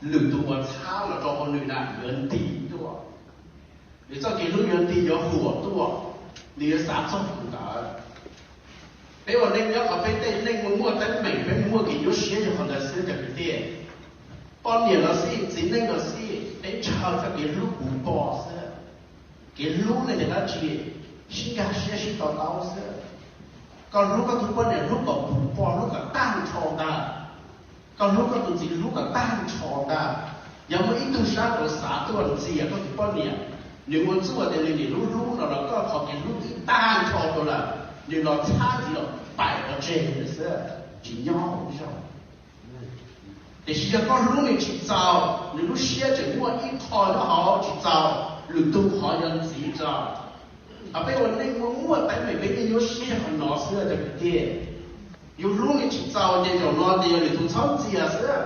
Lwm tus uas txhab los rau hauv nws na yuav nti tuaj, nws txoj kev hlub yuav nti yuav huam tuaj, nws yuav xav txog tus ntawd. Peb ua neej nyob qhov peb tej neej muaj muaj teeb meem, peb muaj kev nyuaj siab yog qhov ntawd xwb cov kwv tij. Poj niam los xij, txiv neej los xij, peb ntshaw txoj kev hlub puv npo xwb. Kev hlub ne yog dab tsi? Sib nkag siab sib to taub xwb. Koj hlub koj tus poj niam hlub kom puv npo, hlub kom tag nrho ntag. Koj hlub koj tus txiv hlub kom tag nrho ntag. Yog muaj ib tug sab rau xav tuaj ntxias koj tus poj niam, nws ua txuj tias nws niam hlub hlub no los koj qhov kev hlub twb tag nrho rau lawm, nws los txhab ntxiv los paim pov tseg nws xwb, tsis nyob hauv ib zaug. Tiam sis yog koj hlub nws tsis txaus, nws lub siab tseem muaj ib qho nyob hauv tsis txaus, lwm tus qhov yuav ntxiv tso. Hos peb ua neej muaj muaj teeb meem peb yeej nyuaj siab yog qhov no xwb cov kwv tij. Yus hlub nws tsis txaus ces zaum no ces yog lwm tus txhob ntxias xwb.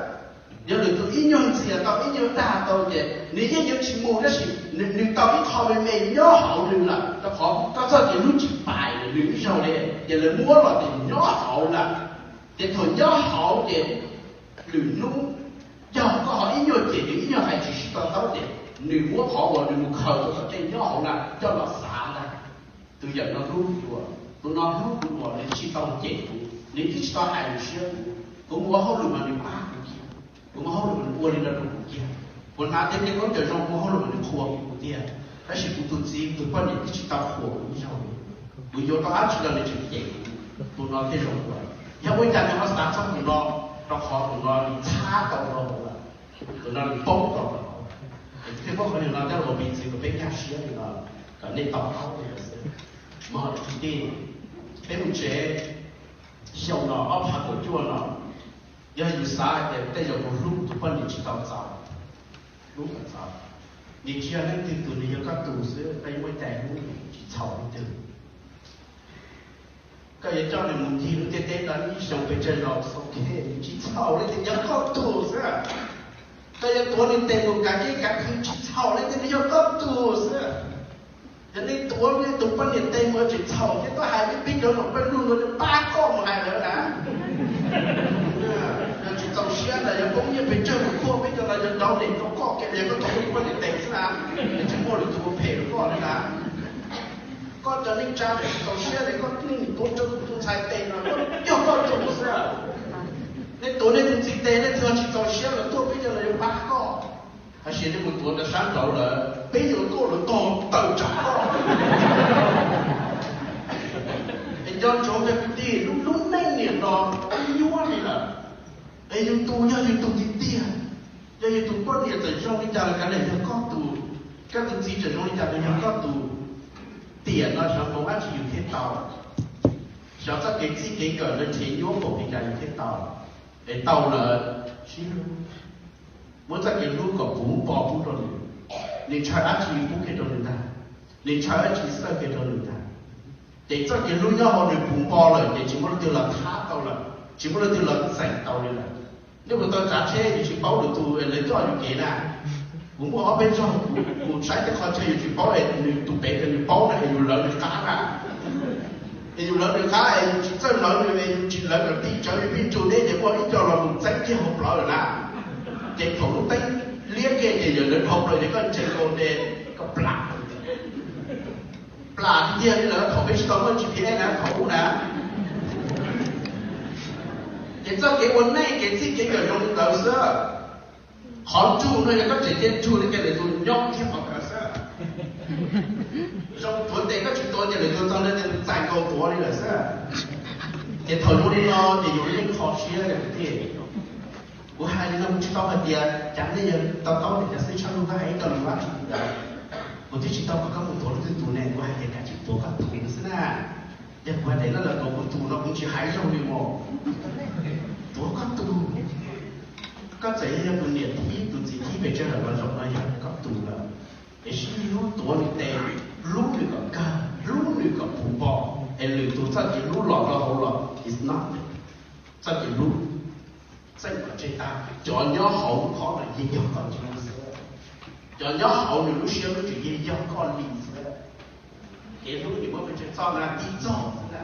Yog lwm tus ib nyuag ntxias tau ib nyuag dag tau ces nws yeej yuav tsis mus tab sis nws tau ib qho me me nyob hauv nws lawm rau qhov koj txoj kev hlub tsis paim nws ib zaug li, ces lawv muab los ces nyob hauv lawm. Ces thaum nyob hauv ces lwm hnub yog koj ho ib nyuag cem nws ib nyuag hais tsis sib to taub ces nws muab qhov uas nws mus khaws tau tom tej nyob hauv na coj los xav ntag. Tus yawm no hlub kuv dua, tus no hlub kuv dua, nws tsis tau cem kuv, nws twb tsis tau hais lus siab kuv, kuv mus ua hauj lwm mas nws pab kuv kiag, kuv mus hauj lwm mas nws ua li no rau kuv kiag, kuv hnav tej nqaij khaub ncaws zoo mus hauj lwm mas nws qhuas kuv tiag, tab sis kuv tus txiv tus poj niam twb tsis tau qhuas kuv ib zaug li. Kuv yuav tau dab tsi los nws tseem cem kuv, tus no thiaj zoo dua. Yog ua cas nws ho xav txog tus no? Rau qhov tus no nws txhab tau rau hauv lawm, tus no nws paub tau rau hauv. Thiaj muab qhov niag no coj los piv txwv kom peb nkag siab li no, kom nej to taub li no xwb. Mog kwv tij, peb mus tsev xyoo no ob phav kaum cuaj no, yog yus xav hais tias tej zaum kuv hlub tus poj niam tsis tau txaus, hlub kom txaus, nws tsis yog leej twg tus, nws yog koj tus xwb, koj yuav muaj cai hlub nws tsis txhaum leej twg. Koj yuav coj nws mus ncig lub ntiaj teb no ib xyoo pes tsawg los ok, nws tsis txhaum leej twg, yog koj tus xwb. Koj yuav tuav nws tes mus kav kev kav khw tsis txhaum leej twg, nws yog koj tus xwb. Yog nej tuav nej tus poj niam tes mus tseem txhaum thiab, koj hais peb cov nom peb lug no pab koj mus hais lawv na. Yog tsis txaus siab ntawd yog poob nyiaj pes tsawg mus khuaj peb cov no yog rau niam rau koj kiag li, koj tuav koj tus poj niam tes xwb na, tsis muaj lwm tus ua phem rau koj li na. Koj cov neej tsa tsis txaus siab li, koj tuav rau tus ntxhais tes no, yog koj tus xwb. Nej tuav nej tus txiv tes, nej tsis txaus siab los tuaj peb cov no yuav pab koj. Tab sis nej mus tuav rau sab nraud lawm, peb yuav tuaj lawv tog tawm tsam koj. Es nco ntsoov cov kwv tij, lub lub neej niam no ib nyuag li lawm. Es yus tus yog yus tus tiag tiag, yog yus tus poj niam txawm zoo li cas los kav liam yog koj tus, koj tus txiv txawm zoo li cas los yog koj tus. Tiam no xyov hmoov dab tsi yus thiaj tau, xyov txoj kev txij kev kawm ntawd nrhiav nyuaj npaum li cas yus thiaj tau. Es tau lawm, sib hlub, muab txoj kev hlub kom puv npo pub rau nws. Nws ntshaw dab tsi yus pub kiag rau nws ntag, nws ntshaw dab tsi xawj kiag rau nws ntag. Ces txoj kev hlub nyob hauv nws puv npo lawm ces tsis muaj leej twg los thab tau lawm, tsis muaj leej twg los txeem tau li lawm. Nej puas tau tsav tsheb yus tsis paub lwm tus es lawv coj yus kev na? Kuv muaj ob peb zaug kuv saib tej qhov chaw yus tsis paub es nws tus pem ces nws paub na es yus lawv nws qab na. Es yus lawv nws qab es yus tsis txawj lawv nws es yus tsis lawv kom tij tsawv yus pheej ntsug neb ces muaj ib co los mus txeeb kiag hauv plawv lawm na. Ces thaum lub teeb liab kiag ces yawm lawv dhau plaws ces koj ntsia nkaus ces koj plam. Plam tiag tiag li lawm thaum peb tsis tau muaj G P S na thaum ub na. Ces txoj kev ua neej kev txij kev kawm zoo li ntawd xwb. Qhov ntsug no yog koj tseem cia ntsug li ces lwm tus nyob kiag qhov kawg xwb. Zoo tuav tes koj tsis tuav ces lwm tus txog ntawd ces tus txais nkaus tuav li lawm xwb. Ces thaum zoo li no ces yus yeej kho siab li tiag. Kuv hais li no kuv tsis tau hais tias cas nej yog to taub tias cas xwb tshaj lub vaj hais ib co lus vaj tsis ntawd. Kuv twb tsis tau kom koj mus tuav leej twg tus ne, kuv hais tias kav tsij tuav koj tus xwb na. Yog kuv hais tias no lawv tuav kuv tus no kuv tsis hais zoo li mas. Tuav koj tus. Koj txawm yog tus niam thib tus txiv thib pes tsawg lawm los zaum no yog koj tus lawm. Es sib hlub tuav nws tes, hlub nws kom kawg, hlub nws kom puv npo, es lwm tus txoj kev hlub los rau hauv los it's not txoj kev hlub. Txeej kom tseg tag, cov nyob hauv lub khob no yeej yog koj tus xwb. Cov nyob hauv nws lub siab lub ntsws yeej yog koj li xwb. Kev hlub nws muab pes tsawg txoj na tib txoj xwb na.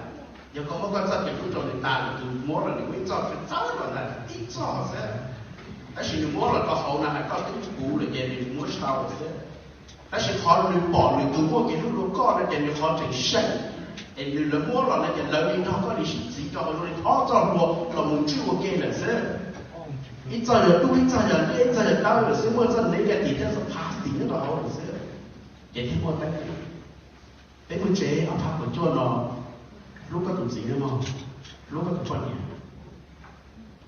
Yog koj muab koj txoj kev hlub rau nws tas lwm tus muab los nws muab ib txoj pes txawb los ntag tib txoj xwb. Tab sis nws muab los rau hauv na, hais koj twb kuv lawm ces nws muab tsis tau lawm xwb. Tab sis qhov nws pom nws tus muaj kev hlub dua koj no ces nws qhov tseem seem, es nws lawv muab los no ces lawv li nrog koj li sib txiv rau hauv zoo li thov txoj hlua los mus ntswj ua ke lawm xwb. Ib txoj yog dub, ib txoj yog liab, ib txoj yog dawb lawm xwb, muaj txoj nev ka tim thiab txoj pha tim nyob rau hauv lawm xwb. Ces thiaj muaj teeb, peb mus tsev ob phav kaum cuaj no, hlub koj tus txiv nawb mog, hlub koj tus poj niam.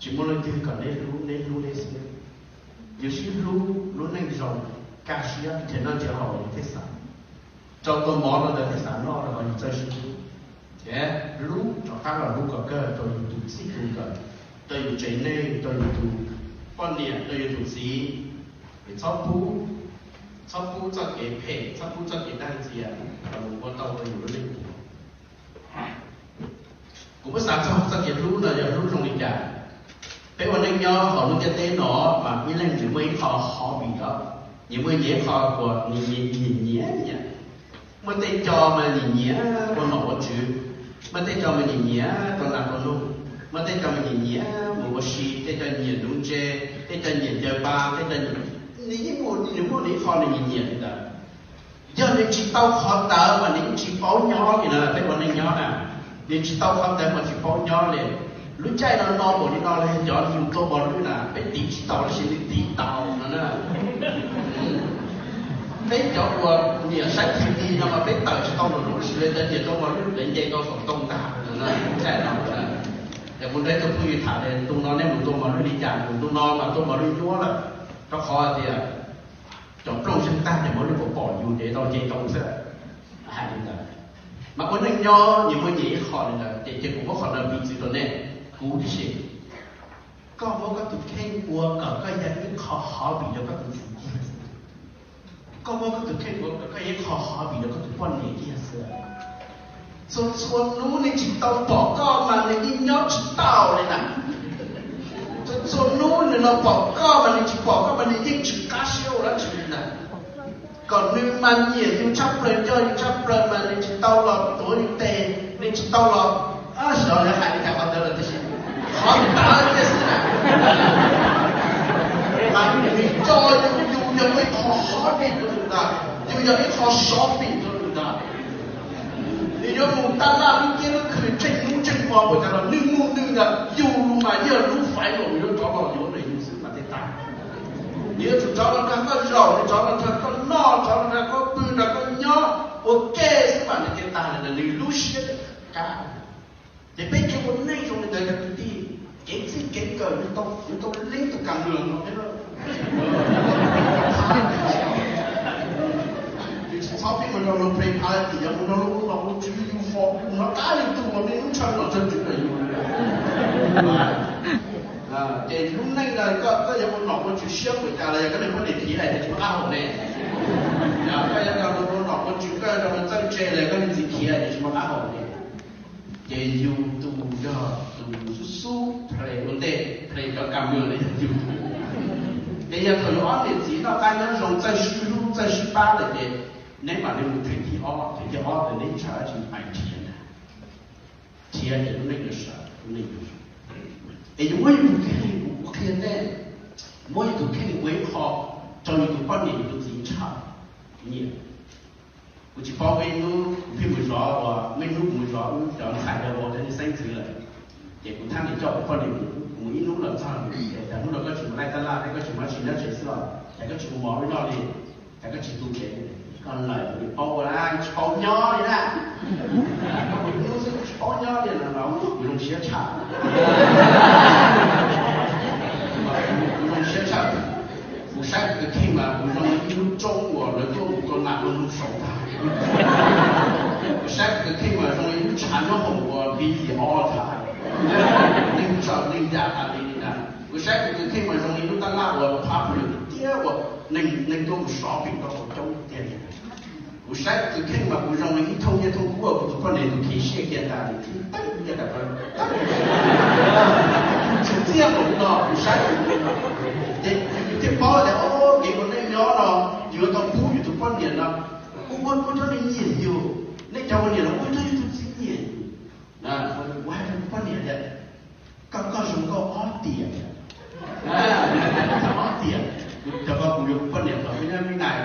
Tsis muaj leej twg kom neb hlub, neb hlub neb xwb. Yus sib hlub lub neej zoo, kaj siab, nrhiav noj nrhiav haus yus thiaj xav, rau tus mov rau ntawd thiaj xav noj rau qhov yus txawj sib hlub. Ces hlub rov qab los hlub kom kawg rau yus tus txij tus nkawm, rau yus tsev neeg, rau yus tus poj niam, rau yus tus txiv. Es txhob pub, txhob pub txoj kev phem, txhob pub txoj kev dag ntxias los mus ua tau rau yus lub neej puas. Kuv muab xav txog txoj kev hlub no yog hlub zoo li cas. Peb ua neej nyob hauv lub ntiaj teb no mas ib leeg nws muaj ib qho hobby os, nyias muaj nyias ib qho uas nyias nyiam nyiam. Muaj tej co mas nyiam nyiam ua nom ua tswv, muaj tej co mas nyiam nyiam rau nas rau noog, muaj tej co mas nyiam nyiam mus ua si, tej co nyiam nuv ntse, tej co nyiam ncaws pa, tej co nyiam, nws yeej muaj, nws muaj nws ib qho nws nyiam nyiam li ntawd. Yog nws tsis tau qhov ntawd mas nws yeej tsis paub nyob li na, peb ua neej nyob na, nws tsis tau qhov ntawd mas tsis paub nyob li. Lub caij no no npaum li no los cov yus tua mos lwj na peb tiv tsis tau tab sis nws tiv tau no na. Peb cov uas nyiam saib T V no mas peb tawm tsis tau npaum no tab sis lawv cov nyiam tua mos lwj lawv nce tau saum ntoo ntag no na, lub caij no na. Yog kuv nrog ib tug phooj ywg tham tias ntu no nej mus tua mos lwj li cas, ntu no mas tua mos lwj nyuaj lawm, rau qhov tias cov nplooj zeeg tag ces mos lwj puas pom yus ces tau nce rau xwb. Hais li ntawd, mas ua neej nyob nyias muaj nyias ib qho li ntawd ces cia kuv muab qhov ntawd piv txwv rau nej, kuv tib si. Koj muab koj tus kheej ua kom koj yog ib qho hobby rau koj tus txiv kiag xwb. Koj muab koj tus kheej ua kom koj yog ib qho hobby rau koj tus poj niam kiag xwb. Txhua txhua hnub nws tsis tau pom koj mas nws yeej nyob tsis tau li na. Txhua txhua hnub nws los pom koj mas nws tsis pom koj mas nws yeej tsis qab siab ua dab tsi li na. Kom nws mas nyiam yus tshaj plaws, nco yus tshaj plaws mas nws tsis tau los tuav yus tes, nws tsis tau los, xyov lawv hais li cas qhov ntawd lawm tiam sis qhov ntawd tiag xwb na. Mas nws nco yus, yus yog ib qho hobby rau nws ntag, yus yog ib qho shopping rau nws ntag. Nws yuav mus taj laj lub kiab lub khw tsheej hnub tsheej hmo npaum cas los nws mus nws ntag, yus mas yog lub faiv los nws yuav rov los yuav nws xwb mas thiaj tag. Nws yuav tsum rov los nrog koj zaum, nws rov los nrog koj noj, rov los nrog koj pw, nrog koj nyob ua ke xwb mas nws thiaj tag li ntawd, nws lub siab thiaj kab. Ces peb cia ua neej zoo li ntawd cov kwv tij, kev txij kev nkawm nws tau, nws tau leeb tus kas mws no peb. Tsis txhob pheej mus nrog luag play party, yog mus nrog luag ua nom ua tswv yus fo mus no qab yus tus uas me lub ntshaw nom ntshaw tswv ntawm yus. Ces lub neej no koj, koj yuav ua nom ua tswv siab npaum cas los yog koj niag poj niam khiav hais tias tsis muaj qab hau ne. Koj yuav nrog luag ua nom ua tswv, koj yuav nrog luag txawj ntse los yog koj niag txiv khiav hais tias tsis muaj qab hau ne. Ces yus tus yog tus xub xub play ua ntej, play cov kas mws no yog yus. Ces yog thaum yus ob niam txiv noj qab nyob zoo txawj sib hlub txawj sib pab lawm ces neb mam li mus theem thib ob, theem thib ob ces neb tsis hais dab tsi, pais nrhiav ntag. Nrhiav ces lub neej yuav sawv, lub neej yuav zoo. Es yus muab yus tus kheej, kuv qhia nej, muab yus tus kheej ua ib qho rau yus tus poj niam yus tus txiv tshaj nyiam. Kuv tsis paub, muaj ib hnub kuv pheej mus zov, uas muaj ib hnub kuv mus zov wb cov ntxhais cov vauv cov niag xeeb ntxwv lawm, ces kuv thab nws coj kuv poj niam mus, kuv mus ib hnub los txog nws tias, cas hnub no koj tsis mus laij taj laj thiab koj tsis mus dab tsi nyob tsev xwb los cas koj tsis mus mov wb noj li, cas koj tsis tu tsev, koj lawm kuv paub ua na, tsis paub nyob li na. Koj mus ib hnub xwb kuv tsis paub nyob li no los kuv zoo siab tshaj. Kuv zoo siab tshaj. Kuv saib kuv tus kheej mas kuv zoo li ib lub roob uas lawv tuaj mus kau nas dua mus saud tag. Kuv saib kuv tus kheej mas zoo li ib lub tshav nyob hauv uas nqi yim ob tag. Neeg tsaus neeg ya tas li li ntag. Kuv saib kuv tus kheej mas zoo li lub tab laj uas popular tiag tiag uas neeg, neeg tuaj mus shopping tau coob tiag li. Kuv saib kuv tus kheej mas kuv zoo li ib thooj nyiaj thooj kub uas kuv tus poj niam tus khi siab kiag ntag li, teeb kiag tas, tsis txiaj npaum li no. Kuv saib, ces yus thiaj paub tias, o, kev ua neej nyob no yus yuav tau pub yus tus poj niam no. Kuv ua, ua rau nws nyiam yus. Nej cov ua niam los ua rau yus tus txiv nyiam yus. Kuv hais rau kuv poj niam tias, koj, koj zoo nkauj ob tiam.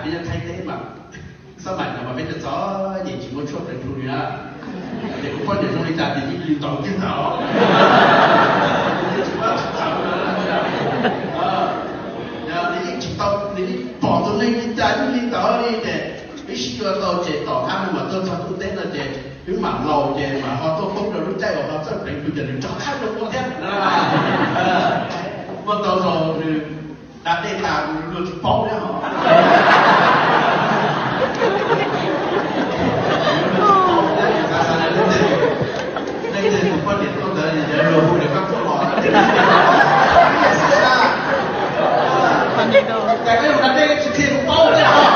Nyob Thaib teb mas, xab maim no mas peb txom nyem tsis muaj tshuaj pleev plhu li na. Ces kuv poj niam zoo li cas ces yeej li ntawd kiag ntag. Yeej tsis muaj tsis txawv na. Nws yeej tsis tau, nws yeej pom tus neeg li cas yeej li ntawd li ces wb sib yuav tau ces tom qab no mas tuaj txog ntuj teb no ces wb mam laus ces mam ho tuaj poob rau lub caij uas ho txawj pleev plhu ces nws rov qab rau ua thiab. Muaj tau zaus nws da dej tas luag tsis paub thiab hos. Leej twg tus poj niam tuaj ntawd luag hu lawv koj tuaj los. Cas koj yuav da dej tsis qhia kuv paub thiab hos.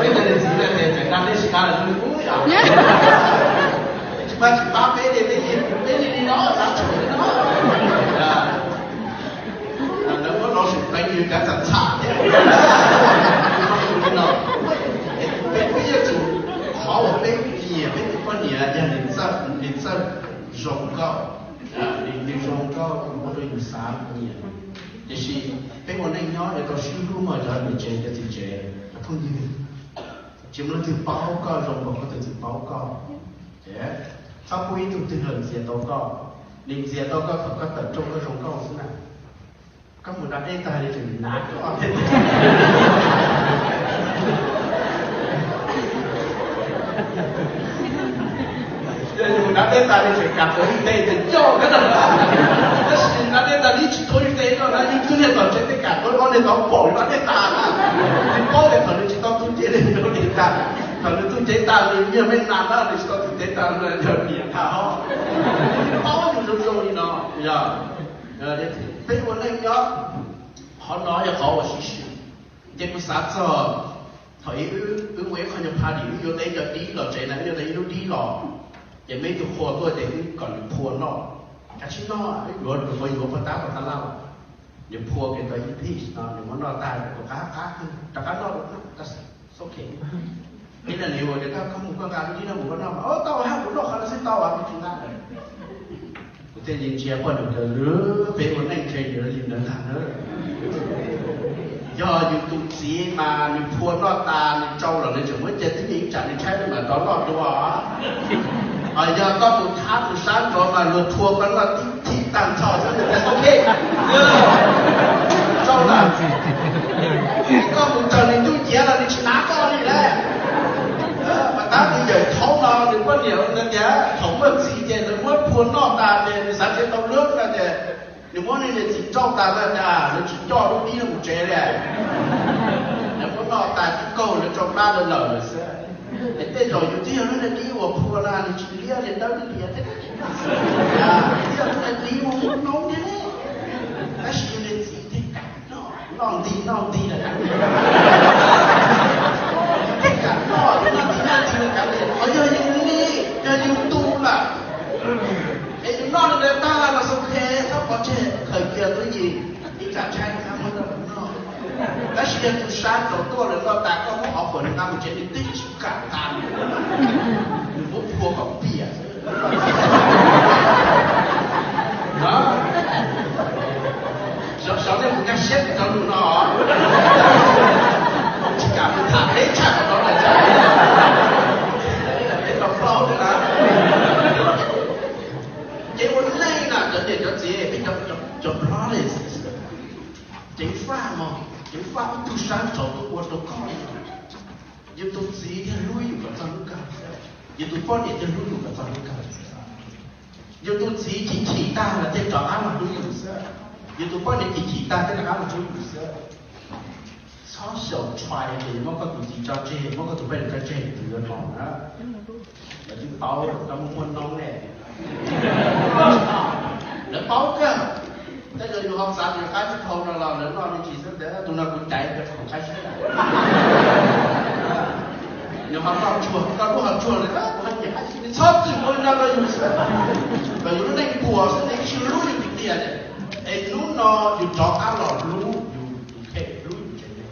Peb cov niam txiv na ces tseem da dej tsis qab los zoo li kuv yom. Tsis pab, tsis pab peb li, peb li, peb li li no xav tshua li no. Lawv muab lov sim pleev yus kav txam txham thiab. Li no, peb kuj yeej tsum qhov uas peb nyiam peb tus poj niam yog nws txawj, nws txawj zoo nkauj, nws zoo nkauj ua rau yus xav nyiam. Tiam sis peb ua neej nyob yuav tau sib hlub mas cov niam tsev cov txiv tsev, cov phooj ywg, tsis muaj leej twg paub koj zoo npaum koj tus txiv paub koj. Txhob pub ib tug twg los ntxias tau koj, nws ntxias tau koj thaum koj tawm rooj koj zoo nkauj xwb na. Koj mus da dej tag li tseem hnav koj thiab. Yog yus mus da dej tag li tseem kam tuav ib teg ces yog koj na. Tab sis da dej tag li tsis tuav ib teg no na, yeej twb niag tom tsev tej kam tuav no niag tod pom yus da dej tag na. Nws paub tias thaum nws tsis tau tu cev li nws niam tag, thaum nws tu cev tag nws niag me nas na, nws tsis tau tu cev tag nws yog niam tag os. Paub yus zoo zoo li no, yog. Peb ua neej nyob qhov no yog qhov uas siv sij. Ces kuv xav txog thaum ub wb ua ib qho nyuag party, wb yuav tau ib co dib los tsev na, wb yuav tau ib lub dib los, ces muaj ib tug qhua tuaj ces wb kom nws phua noj. Kav tsij noj, wb yuav, nws yuav puag tab tom tab laj, nws phua kiag tau ib piece no nws muab noj tag, rov qab, rov qab noj, ok. Ib no nws ua tias koj mus koj nqa lub dib no mus koj noj mas, tau, hab kuv noj qhov no xwb tau, kuv tsis nqa lawm. Kuv thiaj li ntsia poj niam tias, peb ua neej ntshe yuav li ntawd ntag na. Yog yus tus txiv mas nws phua noj tas nws tsau los nws tseem muab cia tib neeg ib tsam nws tshaib nws mam rov noj dua. Hos yog koj mus thab tus sab nraud mas luag phua koj noj tib thib tag nrho xwb nws tias ok. Tsau lawm, koj mus raws nws ntuj ntiav los nws tsis hnav koj li lawm. Mas tab nws yawm thaum no nws poj niam tias thaum muaj txiv ces lawv muab phua noj tas ces nws xav nrhiav tau lub no ces nws muab nws niam txiv nrauj tas no cas lawv tsis coj lub dib no mus tsev li. Lawv muab noj tas tib kaug lawv tso plab lawv lawm lawm xwb. Es tej zaum yus twb yog lub niag dib uas phua no nws tsis liab li dawb lias thiab. Twb yog lub niag dib muaj noob thiab, tab sis yus niam txiv thiaj kam noj, noj nti noj nti lawm. Thiaj kam noj, noj nti noj nti lawm kav liam, qhov yog yus li, yog yus tu lawm. Es yus noj li ntawd tag los xaus phem, txhob pov tseg, khaws kiag tuab yim, ib tsam tshaib txhob muab rau nws noj. Tab sis yog tus sab nraud tuaj lawv noj tas koj muab qhov quav nws nqa mus tsev nws twb tsis kam tas, nws muab phua kom piam xwb. Xyov, xyov nej puas nkag siab cov lus no. Tsis kam mus tham peb tshaj qhov no lawm. Peb tau plaub na. Ces ua neej na cov niam cov txiv, peb cov, cov brothers, ceev faj mog, ceev faj ib tug sab nraud tuaj ua rau koj li no. Yus tus txiv thiaj hlub yus kom txog hnub kawg, yus tus poj niam thiaj hlub yus kom txog hnub kawg. Yus tus txiv chim chim tag los thiaj rov qab los hlub yus xwb, yus tus poj niam chim chim tag thiaj rov qab los hlub yus xwb. Txhob xyaum try ces muab koj tus txiv tso tseg, muab koj tus poj niam tso tseg, tus yuav los na. Lawv twb paub, koj muaj muaj noob ne. Lawv paub kawg. Tej zaum yus ho xav tias qab tsis dhau no los lawv noj me ntsis xwb tias tus no kuv caiv tias khoom qab sib. Nws ho noj tsuag, koj lub ho tsuag lawm, kuv ho nyiam qab sib, nws txhob txwm ua li no rau yus xwb. Kom yus lub neej puas xwb nws tsis hlub yus tiag tiag li. Es hnub no yus rov qab los hlub yus tus kheej, hlub yus tsev neeg,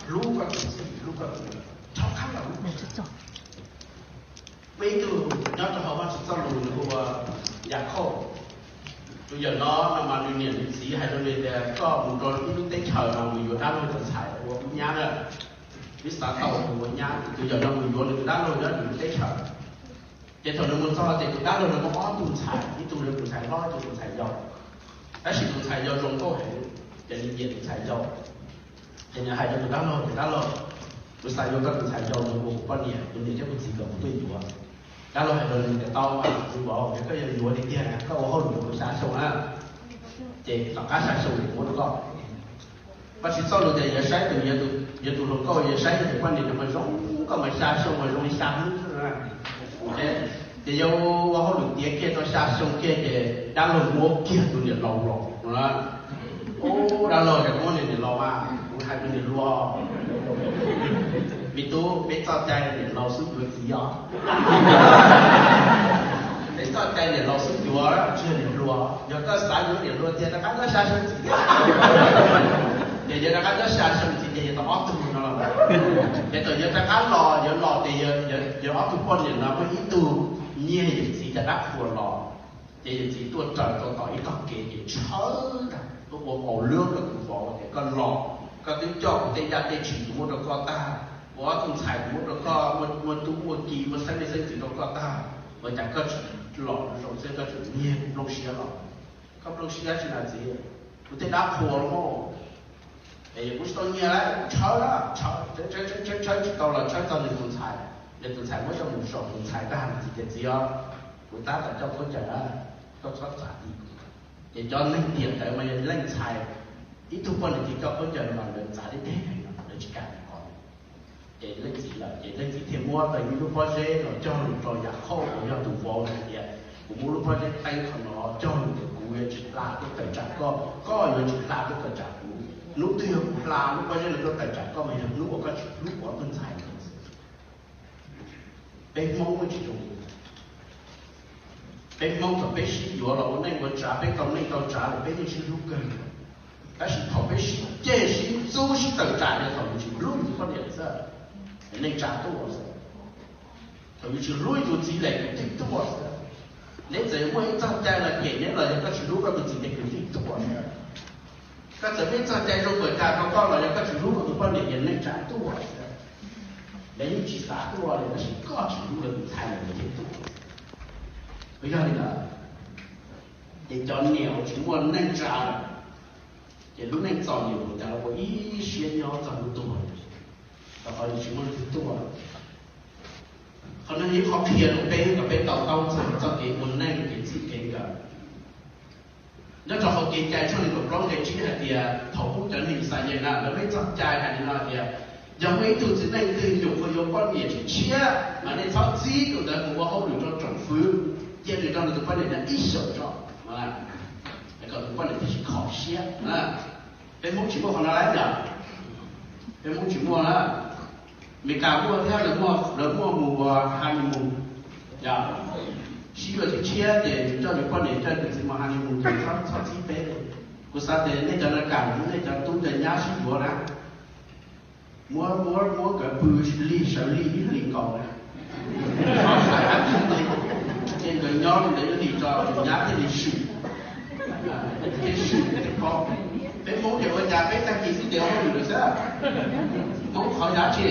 hlub koj tus txiv, hlub koj tus, rov qab los hlub. Muaj ib tug nyob rau hauv Vajtswv txoj lus nws hu ua Yakhauj. Tus yawm no no mas nws niam nws txiv hais rau nws tias koj mus rau ib lub teb chaws no mus yuav dab laug tus ntxhais ua ub nyab na, wb xav tau tus ua nyab. Tus yawm no mus yuav nws tus dab laug nyob nws lub teb chaws. Ces thaum nws mus txog ces tus dab laug no muaj ob tug ntxhais, ib tug yog tus ntxhais hlob, ib tug tus ntxhais yau. Tab sis tus ntxhais yau zoo nkauj heev, ces nws nyiam tus ntxhais yau. Ces nws hais rau tus dab laug tias dab laug, kuv xav yuav koj tus ntxhais yau mus ua kuv poj niam, kuv niam thiab kuv txiv kom kuv tuaj yuav. Dab laug hais rau nws tias tau, kuv vauv, yog koj yuav yuav tiag tiag koj ua hauj lwm mus xya xyoo na, ces tom qab xya xyoo kuv muab rau koj. Koj tsis txhob lus tias yuav saib tus, yuav tus hluas nkauj, yuav saib yog tus poj niam no mas zoo, koj mas xya xyoo mas zoo li xya hnub xwb. Ces yog ua hauj lwm tiav kiag tau xya xyoo kiag ces dab laug muab kiag tus niam laus los no. Ub, dab laug tias muab niam laus mas kuv hais rau niam hluas, me tub, peb txoj cai niam laus xub yuav txiv os. Peb txoj cai niam laus xub yuav, tsis yog niam hluas. Yog koj xav yuav niam hluas tiag rov qab nyob xya xyoo ntxiv thiab. Ces yog rov qab nyob xya xyoo ntxiv ces yog tau ob tug no los. Ces thaum yog rov qab los, yuav los ces yog ob tug poj niam no muaj ib tug nyiag yawm txiv cov dab qhuas los. Ces yawm txiv tuaj raws tau tom ib tog kev ces tshawb ntag, tuaj ua paus lwb rau tus vauv tias koj los, koj twb coj kuv tej yaj tej tshis kuv muab rau koj tag, kuv ob tug ntxhais kuv muab rau koj, muaj tub muaj ki, muaj xeeb leej xeeb ntxwv rau koj tag, ua cas koj tseem los zoo xwb, koj tseem nyiag kuv nplooj siab los? Koj nplooj siab tsis na txiv, kuv tej dab qhuas los. Es kuv tsis tau nyiag lawm, tshawb, tshawb tshawb tshawb tsis tau los tshawb txog nws tus ntxhais, nws tus ntxhais muab coj mus zaum tus ntxhais tag, nws txiv tias txiv os, kuv tab tom coj khaub ncaws na, koj txhob txav ti. Ces cov neeg tiam ntawd mas yog leej ntxhais, ib tug poj niam tias coj khaub ncaws mas lawv txav deb deb, lawv tsis kam qhov. Ces leej txiv lawm ces leej txiv thiaj muab tau ib lub pob zeb los cog lus rau Yam Khauj uas yog tus vauv hais tias kuv muab lub pob zeb teeb qhov no cog lus tias kuv yuav tsis hla tuaj tawm tsam koj, koj yuav tsis hla tuaj tawm tsam kuv. Hnub twg yog kuv hla lub pob zeb no tuaj tawm tsam koj mas yog hnub uas koj tsis hlub kuv ob tug ntxhais. Peb Hmoob muaj tsis zoo li ntawd. Peb Hmoob thaum peb sib yuav los ua neej ua tsav, peb tau neej tau tsav lawm peb yeej sib hlub kawg. Tab sis thaum peb sib ceg sib ntxub sib tawm tsam yog thaum yus tsis hlub yus tus poj niam lawm xwb, neej tsa tuaj xwb. Thaum yus tsis hlub yus tus txiv lawm yus yeej tuaj xwb. Neb txawm yuav muaj ib txoj cai los cem neb los yog koj tsis hlub koj tus txiv ces koj yeej tuaj xwb. Koj txawm muaj ib txoj cai zoo kawg tas rau koj los yog koj tsis hlub koj tus poj niam ces neej tsa tuaj xwb. Lawv yeej tsis xav tuaj li tab sis koj tsis hlub koj tus ntxhais lawm lawv yeej tuaj. Yog li ntawd, ces cov niam uas tsis muaj neej tsa lawm, ces lub neej txom nyem ua cas los ua ib siab nyob txog hnub tuag, rau qhov yus tsis muaj leej twg tuaj. Qhov no yog ib qho qhia rau peb kom peb to taub txog txoj kev ua neej kev txij kev nkawm. Nyob rau hauv Kev cai tshooj nees nkaum plaub nqe tsib hais tias thaum ub cov neeg Yixalayees na lawv muaj ib txoj cai hais li no tias, yog muaj ib tug txiv neej twg nyuam qhuav yuav poj niam tshiab tshiab mas nej txhob txib tus ntawd mus ua hauj lwm rau tsoom fwv, cia nws nrog nws tus poj niam nyob ib xyoos tso, kom tus poj niam thiaj tsis kho siab. Peb Hmoob tsis muaj qhov no lawm yom? Peb Hmoob tsis muaj na. Meskas muaj thiab, lawv muaj mus ua honeymoon, yog sib yuav tshiab tshiab ces coj nws poj niam coj nws txiv mus honeymoon ces txhob txhob txib peb. Kuv xav tias nej cov no kam, nej cov tub cov nyab sib yuav na, muab muab muab nkawd pw lig sawv lig ib hlis nkaus na, txhob xav dab tsi li, ces nkawd nyob li ntawd ib hlis tso tus nyab thiaj li swm, thiaj swm thiaj paub. Peb Hmoob ces ua cas peb tag kis xwb ces ua hauj lwm lawm xwb. Hmoob qhov dab tsi?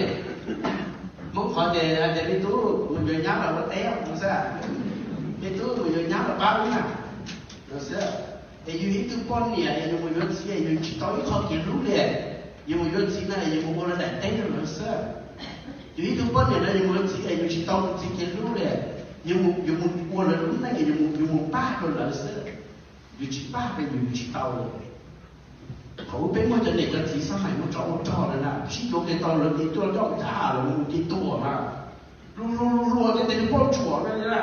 Hmoob qhov ces hais tias me tub mus yuav nyab los ua teb no xwb, me tub mus yuav nyab los pab wb na, no xwb. Es yus ib tug poj niam es yus mus yuav txiv es yus tsis tau ib qho kev hlub li, yus mus yuav txiv no es yus mus ua lawv daim teb rau lawv xwb. Yus ib tug poj niam no yus mus yuav txiv es yus tsis tau tus txiv kev hlub li, yus mus ua lawv lub neej es yus mus pab rau lawv xwb, yus tsis pab rau yus, yus tsis tau li. Thaum ub peb muaj cov niam cov txiv xab mais muaj tsov muaj rog na, sib yuav ke tau lawv ces tuaj coj thab ham los mus ces tuag na, luag luag luag luag thiaj tias yog poj ntsuam na,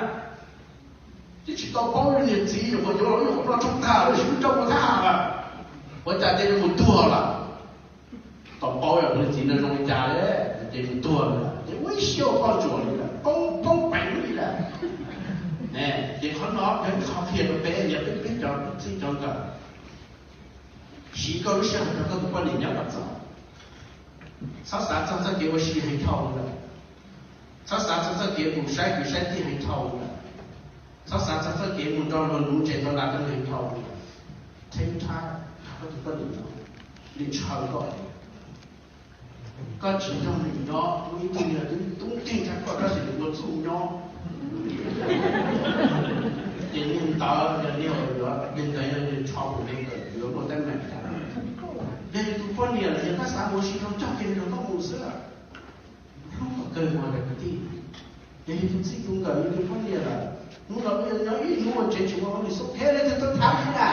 twb tsis tau paub niam txiv yuav mus yuav los ib qhov ploj tshoob tag lawm sib coj mus thab ham lawm, ua cas ces yuav mus tuag lawm. Tau paub yog niam txiv no zoo li cas li, ces mus tuag lawm ces ua ib siab ua poj ntsuam li lawm, poob poob peev li lawm. Ces qhov no yog ib qho qhia rau peb, yog peb peb cov txij cov nkawm, siv koj lub sij hawm nrog koj tus poj niam nyob kom txog. Txhob xav txog txoj kev ua si heev dhau lawm, txhob xav txog txoj kev mus saib kwv saib tij heev dhau lawm. Txhob xav txog txoj kev mus nrog luag nuv ntses tau nra koj nkeeg dhau, theeb thab koj tus poj niam no, nws ntshaw koj. Koj tsis nrog nws nyob, muaj ib tug yog twb tub nkeeg tshaj koj tab sis nws ua txuj nyob. Ces niag ntawd yog niag, niag ntawd yog niag tsho mus ne, yuav muaj teeb meem. Yog yus tus poj niam lawm, yog koj xav mus ua si rau cog kiag nws los koj mus xwb. Hlub kom kawg ua kwv tij. Yog yus tus txij tus nkawm, yus tus poj niam lawm, hnub no wb nyob ib hnub ua ntsev tsis muaj hauj lwm, xub phem, leej twg tuaj thab thiab na?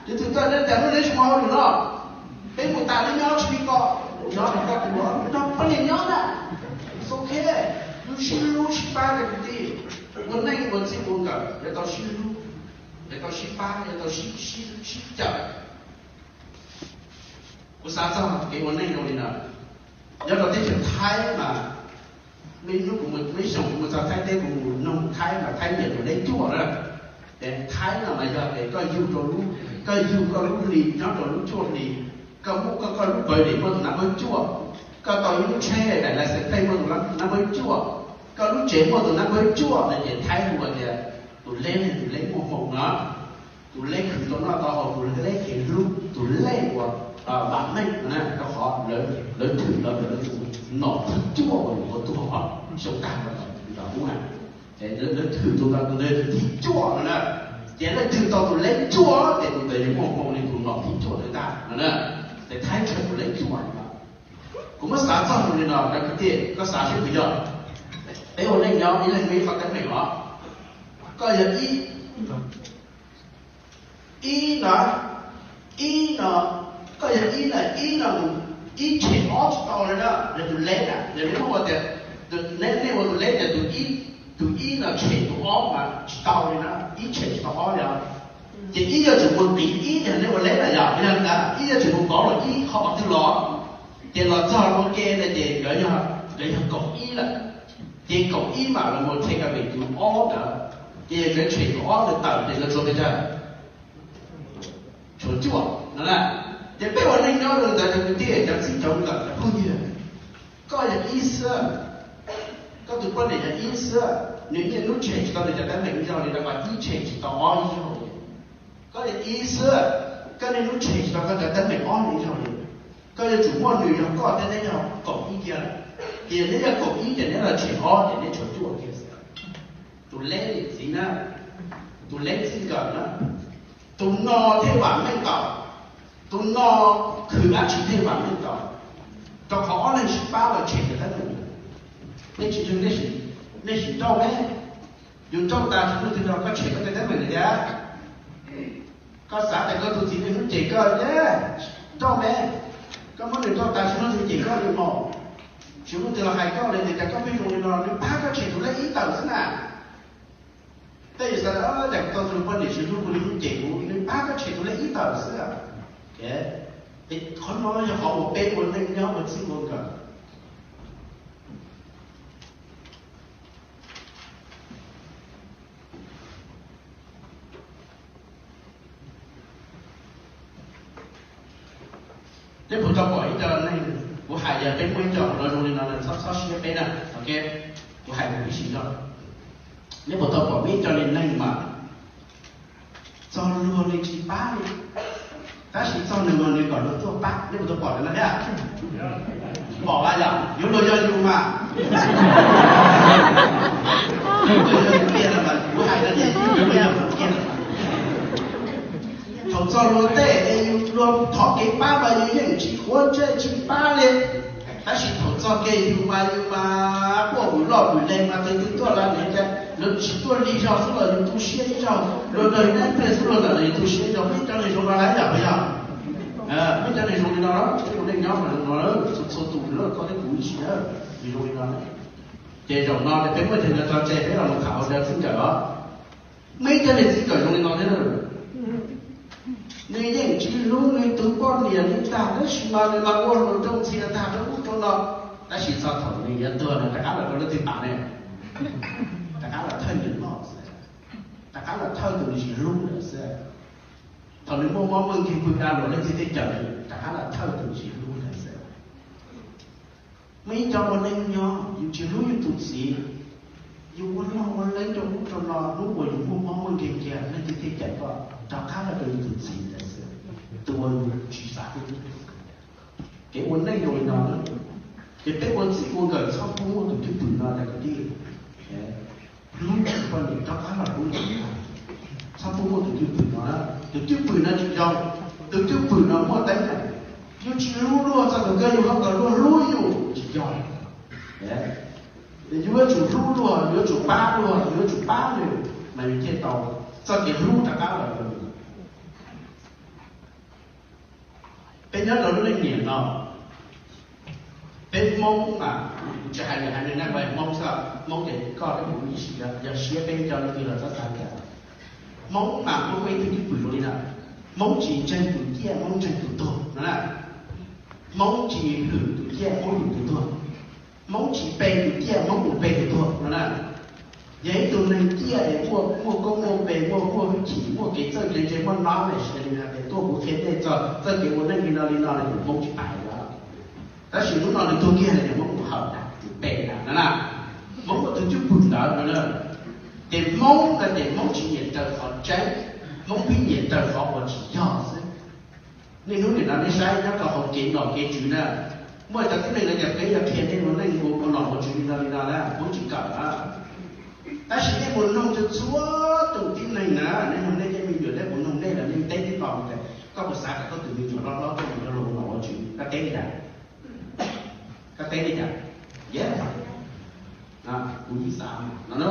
Leej twg tuaj neb tas lub neb tsis muaj hauj lwm no? Peb mus tas lub nyob tsis li ko, nyob rau koj tus, nrog poj niam nyob na, xub phem. Yus sib hlub sib pab rau kwv tij, ua neej ua txij ua nkawm yuav tau sib hlub, yuav tau sib pab, yuav tau sib, sib, sib cawm. Kuv xav txog kev ua neej zoo li no, nyob rau teb chaws Thaib mas, ib hnub kuv, ib xyoos kuv mus txog Thaib teb kuv mus noog Thaib mas Thaib nyiam tus leb cuaj na. Ces Thaib no mas yog tias koj yug rau lub, koj yug koj lub hli nyob rau lub cuaj hli, koj muaj koj, koj lub pawg lim muaj tus nab npawb cuaj, koj tau ib lub tsheb daim license plate muaj tus nab npawb cuaj, koj lub tsev muaj tus nab npawb cuaj no ces Thaib hu tias tus leb, tus leb muaj hmoo no. Tus leb khwv tau noj tau haus, tus leb kheev hlub, tus leb uas vam meej na, rau qhov lawv thwm los ntawm lawv tus nom thib cuaj uas nws ua tuag xyoo tag los ntawm ub na. Ces lawv thwm tus ntawd tus ntawd tus thib cuaj no na. Ces leej twg tau tus leb cuaj ces tus ntawd yuav muaj hmoo li tus nom thib cuaj ntawd ntag no na. Ces Thaib ntshaw tus leb cuaj no. Kuv muab xav txog tus li no, cov kwv tij, koj xav seb puas yog? Peb ua neej nyob ib leeg muaj ib qhov teeb meem os. Koj yog ib, ib no, ib no, koj yog ib na, ib no mus, ib tshem ob tsis tau li na, yog tus leb na, yog nej ua tias, nej, nej ua tus leb tias tus ib, tus ib no tshem tus ob mas tsis tau li na, ib tshem tsis tau ob li os. Ces ib yuav tsum mus qiv ib, yog nej ua leb na yog, yog li ntawd ib yuav tsum mus pauv los ib qhov qhov twg los, ces los txog ua ke na ces nkawd yog, nkawd yog kaum ib lawm. Ces kaum ib mam los mus tshem ka vim tus ob ntawd, ces nkawd tshem tus ob ntawd tawm ces nkawd tshuav pes tsawg? Tshuav cuaj no na. Ces peb ua neej nyob rau ntawd cov kwv tij cov txij cov nkawm cov phooj ywg, koj yog ib xwb, koj tus poj niam yog ib xwb, nws niaj hnub tshem tsis tau nws cov teeb meem ib zaug li, rau qhov ib tshem tsis tau ob ib zaug li. Koj yog ib xwb, koj niaj hnub tshem tsis tau koj cov teeb meem ob ib zaug li. Koj yuav tsum muaj nws yog koj thiab neb yog kaum ib kiag lawm. Ces neb yog kaum ib ces neb los tshem ob ces neb tshuav cuaj kiag xwb. Tus leb niam txiv na, tus leb txij nkawm na, tus no thiaj vam meej tau, tus no khwv dab tsi thiaj vam meej tau. Rau qhov ob leeg sib pab los tshem cov teeb meem. Nej tsis ntseeg, nej sim nrauj me, yus nrauj tas tsis muaj leej twg nrog koj tshem koj tej teeb meem li thiab. Koj xav tias koj tus txiv niaj hnub cem koj thiab, nrauj me, koj muab nws nrauj tas tsis muaj leej twg cem koj li mog, tsis muaj leej twg los hais koj li tias cas koj pheej zoo li no, nws pab koj tshem tus lej ib tawm xwb na. Tej yus xav tias cas kuv tau tus poj niam tsis hlub kuv li hnub cem kuv, nws pab koj tshem tus lej ib tawm xwb. Qhov no yog qhov uas peb ua neej nyob ua txij ua nkawm. Neb puas tau pom ib co neeg, kuv hais yog peb muaj ib co hauv no zoo li no, txhob, txhob siab peb na, ok, kuv hais mus ib sim no. Neb puas tau pom muaj ib co li neeg mas txog luag nws tsis pab li, tab sis txog nws mas nws kom luag tuaj pab? Neb puas tau pom cov no thiab? Pom mas yog, yuav luag yog yus mas. Yog yus tiag no mas kuv hais no ces yus tiag. Thaum txog luag tej es yus luag thov kev pab mas yus yeej tsis quav ntsej tsis pab li, tab sis thaum txog kiag yus mas yus mas quaj vwm loj vwm le mas tus twg tuaj los nws cas luag tsis tuaj lig zog xwb los yus tu siab ib zaug, luag nrog yus nyob ib pliag xwb luag ntawm yus tu siab ib zaug. Muaj ib co neeg zoo no na yom, puas yog? Muaj ib co neeg zoo li no, peb ua neej nyob mas zoo no, txhua txhua tus na, koj thiab kuv ib txhia nws zoo li no. Ces zaum no ces peb muaj chaw nyob tso tseg peb los mus tham hauv cov txij nkawm os. Muaj ib co neeg txij nkawm zoo li no thiab. Nws yeej tsis hlub nws tus poj niam li tag, tab sis mas nws mas ua hluas nraug ntxhi tag rau ub rau no, tab sis txog thaum nws yuav tuag nws rov qab los rau leej twg pam ne? Rov qab los thawj nws loj xwb, rov qab los thawj tus nws tsis hlub lawm xwb. Thaum nws muaj mob muaj nkeeg pw da luam leej twg thiaj cawm nws, rov qab los thawj tus nws tsis hlub lawm xwb. Muaj ib co ua neej nyob yus tsis hlub yus tus txiv, Yus ua loj ua leeb rau ub rau no, hnub uas yus muaj mob muaj nkeeg kiag, leej twg thiaj cawm koj rov qab los rau yus tus txiv ntawd xwb, tus uas yus tsis xav hlub. Kev ua neej zoo li no, ces peb ua txij ua nkawm txhob pub muaj tus cwj pwm no na kwv tij. Hlub tus poj niam rov qab los hlub tus txiv, txhob pub muaj tus cwj pwm no. Tus cwj pwm no tsis zoo, tus cwj pwm no muaj teeb meem. Yus tsis hlub luag txog tus kawg yus ho kom luag hlub yus, tsis yog. Yus yuav tsum hlub luag, yus yuav tsum pab luag, yus yuav tsum pab nws, mas yus thiaj tau txoj kev hlub rov qab los rau nws. Peb nyob rau lub leej niam no, peb Hmoob mas, kuv tsis hais lwm haiv neeg na, hais Hmoob xwb, Hmoob ces koj thiab kuv ib sim yog siab peb cov leej twg los txhob xav tias, Hmoob mas muaj ib tug cwj pwm zoo li no: Hmoob tsis ntseeg tus ciaj, Hmoob ntseeg tus tuag no na. Hmoob tsis hwm tus ciaj, Hmoob hwm tus tuag. Hmoob tsis pe tus ciaj, Hmoob mus pe tus tuag no na. Yog ib tug neeg ciaj es muaj, muaj koob muaj npe, muaj, muaj hwj chim, muaj kev txawj kev ntse, muaj knowledge li no, es tuaj kuv qhia tej txog txoj kev ua neej li no li no, Hmoob tsis pais li. Tab sis hnub no nws tuag kiag, Hmoob mus hawm tas, mus pe tas no na. Hmoob muaj tus cwj pwm ntawd no na. Ces Hmoob no ces Hmoob tsis nyiam raws qhov tseeb, Hmoob pheej nyiam raws qhov uas tsis yog xwb. Niaj hnub nim no nej saib nyob rau hauv kev nom kev tswv na, muaj cov tib neeg lawv tias peb yuav qhia nej ua neej ua nom ua tswv li no li no na, Hmoob tsis kawm na. Tab sis nej mus noog txhua txhua tus tib neeg na, nej noog nej tej me nyuam, nej mus noog nej los nej teb tib los tias koj puas xav kom koj tus me nyuam loj hlob tuaj mus rau luag ua nom ua tswv, koj teb li cas? Koj teb li cas? Yes, kuv yeej xav no.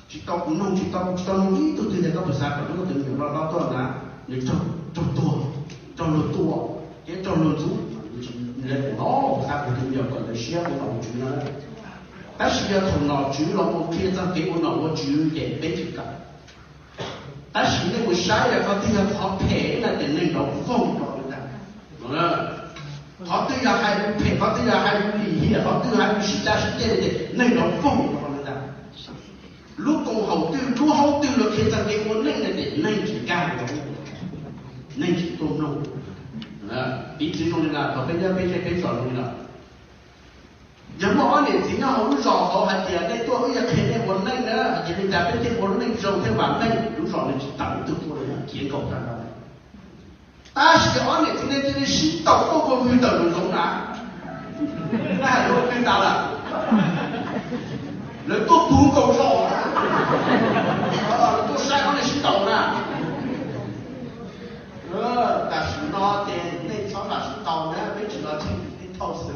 Tsis tau kuv noog, tsis tau, tsis tau noog ib tug twg tias koj puas xav kom koj tus me nyuam loj hlob tuaj na, nws raug, raug tuag, raug luag tua, thiab raug luag ntxub, nws lawv kuv no xav kuv tus me nyuam kom ntawd siab ua nom ua tswv no. Tab sis yog thaum nom tswv los mus qhia txog kev ua nom ua tswv ces peb tsis kawm. Tab sis nej mus saib yog qhov twg yog qhov phem no ces neeg nraud voog rau lawv ntag. Qhov twg yog hais lus phem, qhov twg yog hais lus lim hiam, qhov twg hais lus sib cav sib ceg ces neeg nraud voog rau lawv ntag. Lub koom haum twg, lub hauv twg los qhia txog kev ua neej no ces neeg tsis nkag rau, neeg tsis tuaj mloog. Piv txwv zoo li no, thaum peb nyob peb zej peb zos zoo li no, yog muaj ob niam txiv nyob hauv lub zos hauv hais tias nej tuaj wb yuav qhia nej ua neej na, ces li cas peb thiaj ua lub neej zoo thiab vam meej, lub zos nws tsis tawm ib tug tuaj li, khiav nkaus tag nrho. Tab sis yog ob niam txiv nej cia li sib ntaus tuaj ua vwg tawm nraum zoov na, nej hais lus twg tas lawm, lawv tuaj puv nkaus zos na, lawv tuaj saib ob niag sib ntaus na. Tam sim no ces nej txhob lam sib ntaus na, peb tsis los tsheej nej thauj xwb.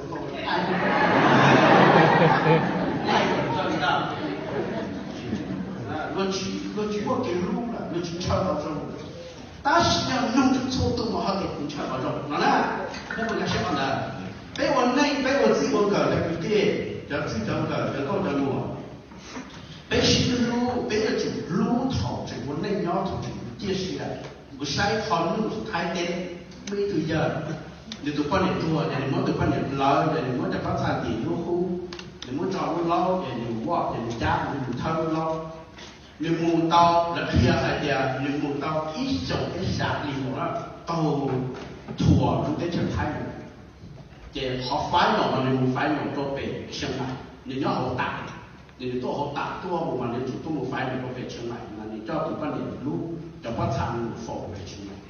Luag tsis muaj kev hlub, luag tsis ntshaw qhov zoo. Tab sis yog nug txhua tus mas ho tias kuv ntshaw qhov zoo no na. Peb mus nkag siab qhov ntawd. Peb ua neej, peb ua txij ua nkawm cov kwv tij, cov txij cov nkawm, cov nkauj cov muam, peb sib hlub, peb yuav tsum hlub thaum tseem ua neej nyob, thaum tseem ciaj sia. Kuv saib qhov news Thaib teb, muaj ib tug yawg, nws tus poj niam tuag ces nws muab tus poj niam hlawv, ces nws muab cov pob txha ntim lub hub, nws muab tso lub laub, ces nws voj, ces nws cab, nws mus thawb lub laub. Nws mus tau, lawv qhia hais tias nws mus tau ib xyoos ib xya hli mus taug thuam lub teb chaws Thaib, ces qhov final no nws mus final rau pem Tsheej Maim, nws nyob hauv tas, ces nws tuaj hauv tas tuaj mus mas nws tsum tuaj mus final rau pem Tsheej Maim mas nws coj tus poj niam lub cov pob txha mus faus pem Tsheej Maim.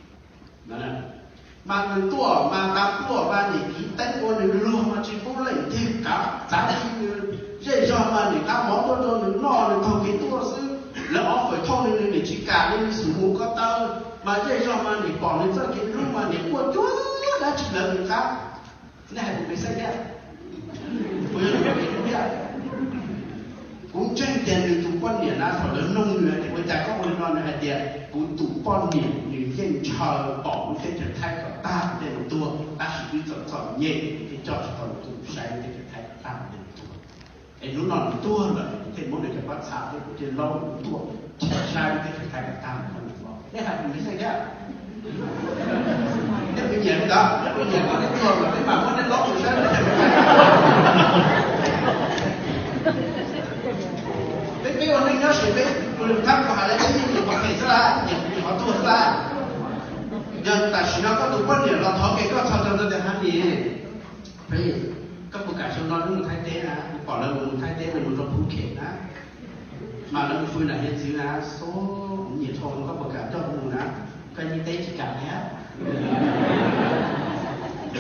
Mas nws tuaj mas tas tuaj mas niam kiv teeb ua nws luag mas tsis pub leej twg kav, txav kiag nws zej zog mas niam qab mov tuaj rau nws noj, nws taug kev tuaj xwb. Lawv offer thauj nws, nws niam tsis kam li, nws xub mus ko taw. Mas zej zog mas niam pom nws txoj kev hlub mas niam quaj cuag dab tsi lawv nws qab. Nej hais kuv pes xeeb thiab, kuv yog tus pes hlub thiab. Kuv ntseeg tias nws tus poj niam na thaum lawv noog nws hais tias ua cas koj ua li no, nws hais tias kuv tus poj niam nws yeej ntshaw pom lub teb chaws Thaib kom tag nws thiaj mus tuag, tab sis wb txom txom nyem thiaj coj tsis tau nws tuaj saib lub teb chaws Thaib kom tag nws thiaj mus tuag. Es hnub no nws tuag lawm kuv thiaj muab nws cov pob txha thiab kuv thiaj laub nws tuaj saib lub teb chaws Thaib kom tag nws thiaj mus tuag. Nej hais kuv pes xeeb thiab. Nej puas nyiam li ntawd? Nej puas nyiam kom nej tuag lawm peb mam muab nej laub mus saib lub teb chaws Thaib? Peb, peb ua neej nyob ces peb tus lwm thab kuv hais lawv peb yeej nyiam qhov phem xwb lawm, nyiam qhov tuag xwb lawm. Yog tam sim no koj tus poj niam los thov kev koj txog rau ntawd tias, honey, please, koj puas kam xyoo no wb mus Thaib teb na? Kuv pom lawv mus Thaib teb, lawv mus rau Phuket na. Mas lawv mus fwj na, hiav txwv na, xub, kuv nyiam dhau, koj puas kam coj kuv mus na? Koj yeej teb tsis kam thiab.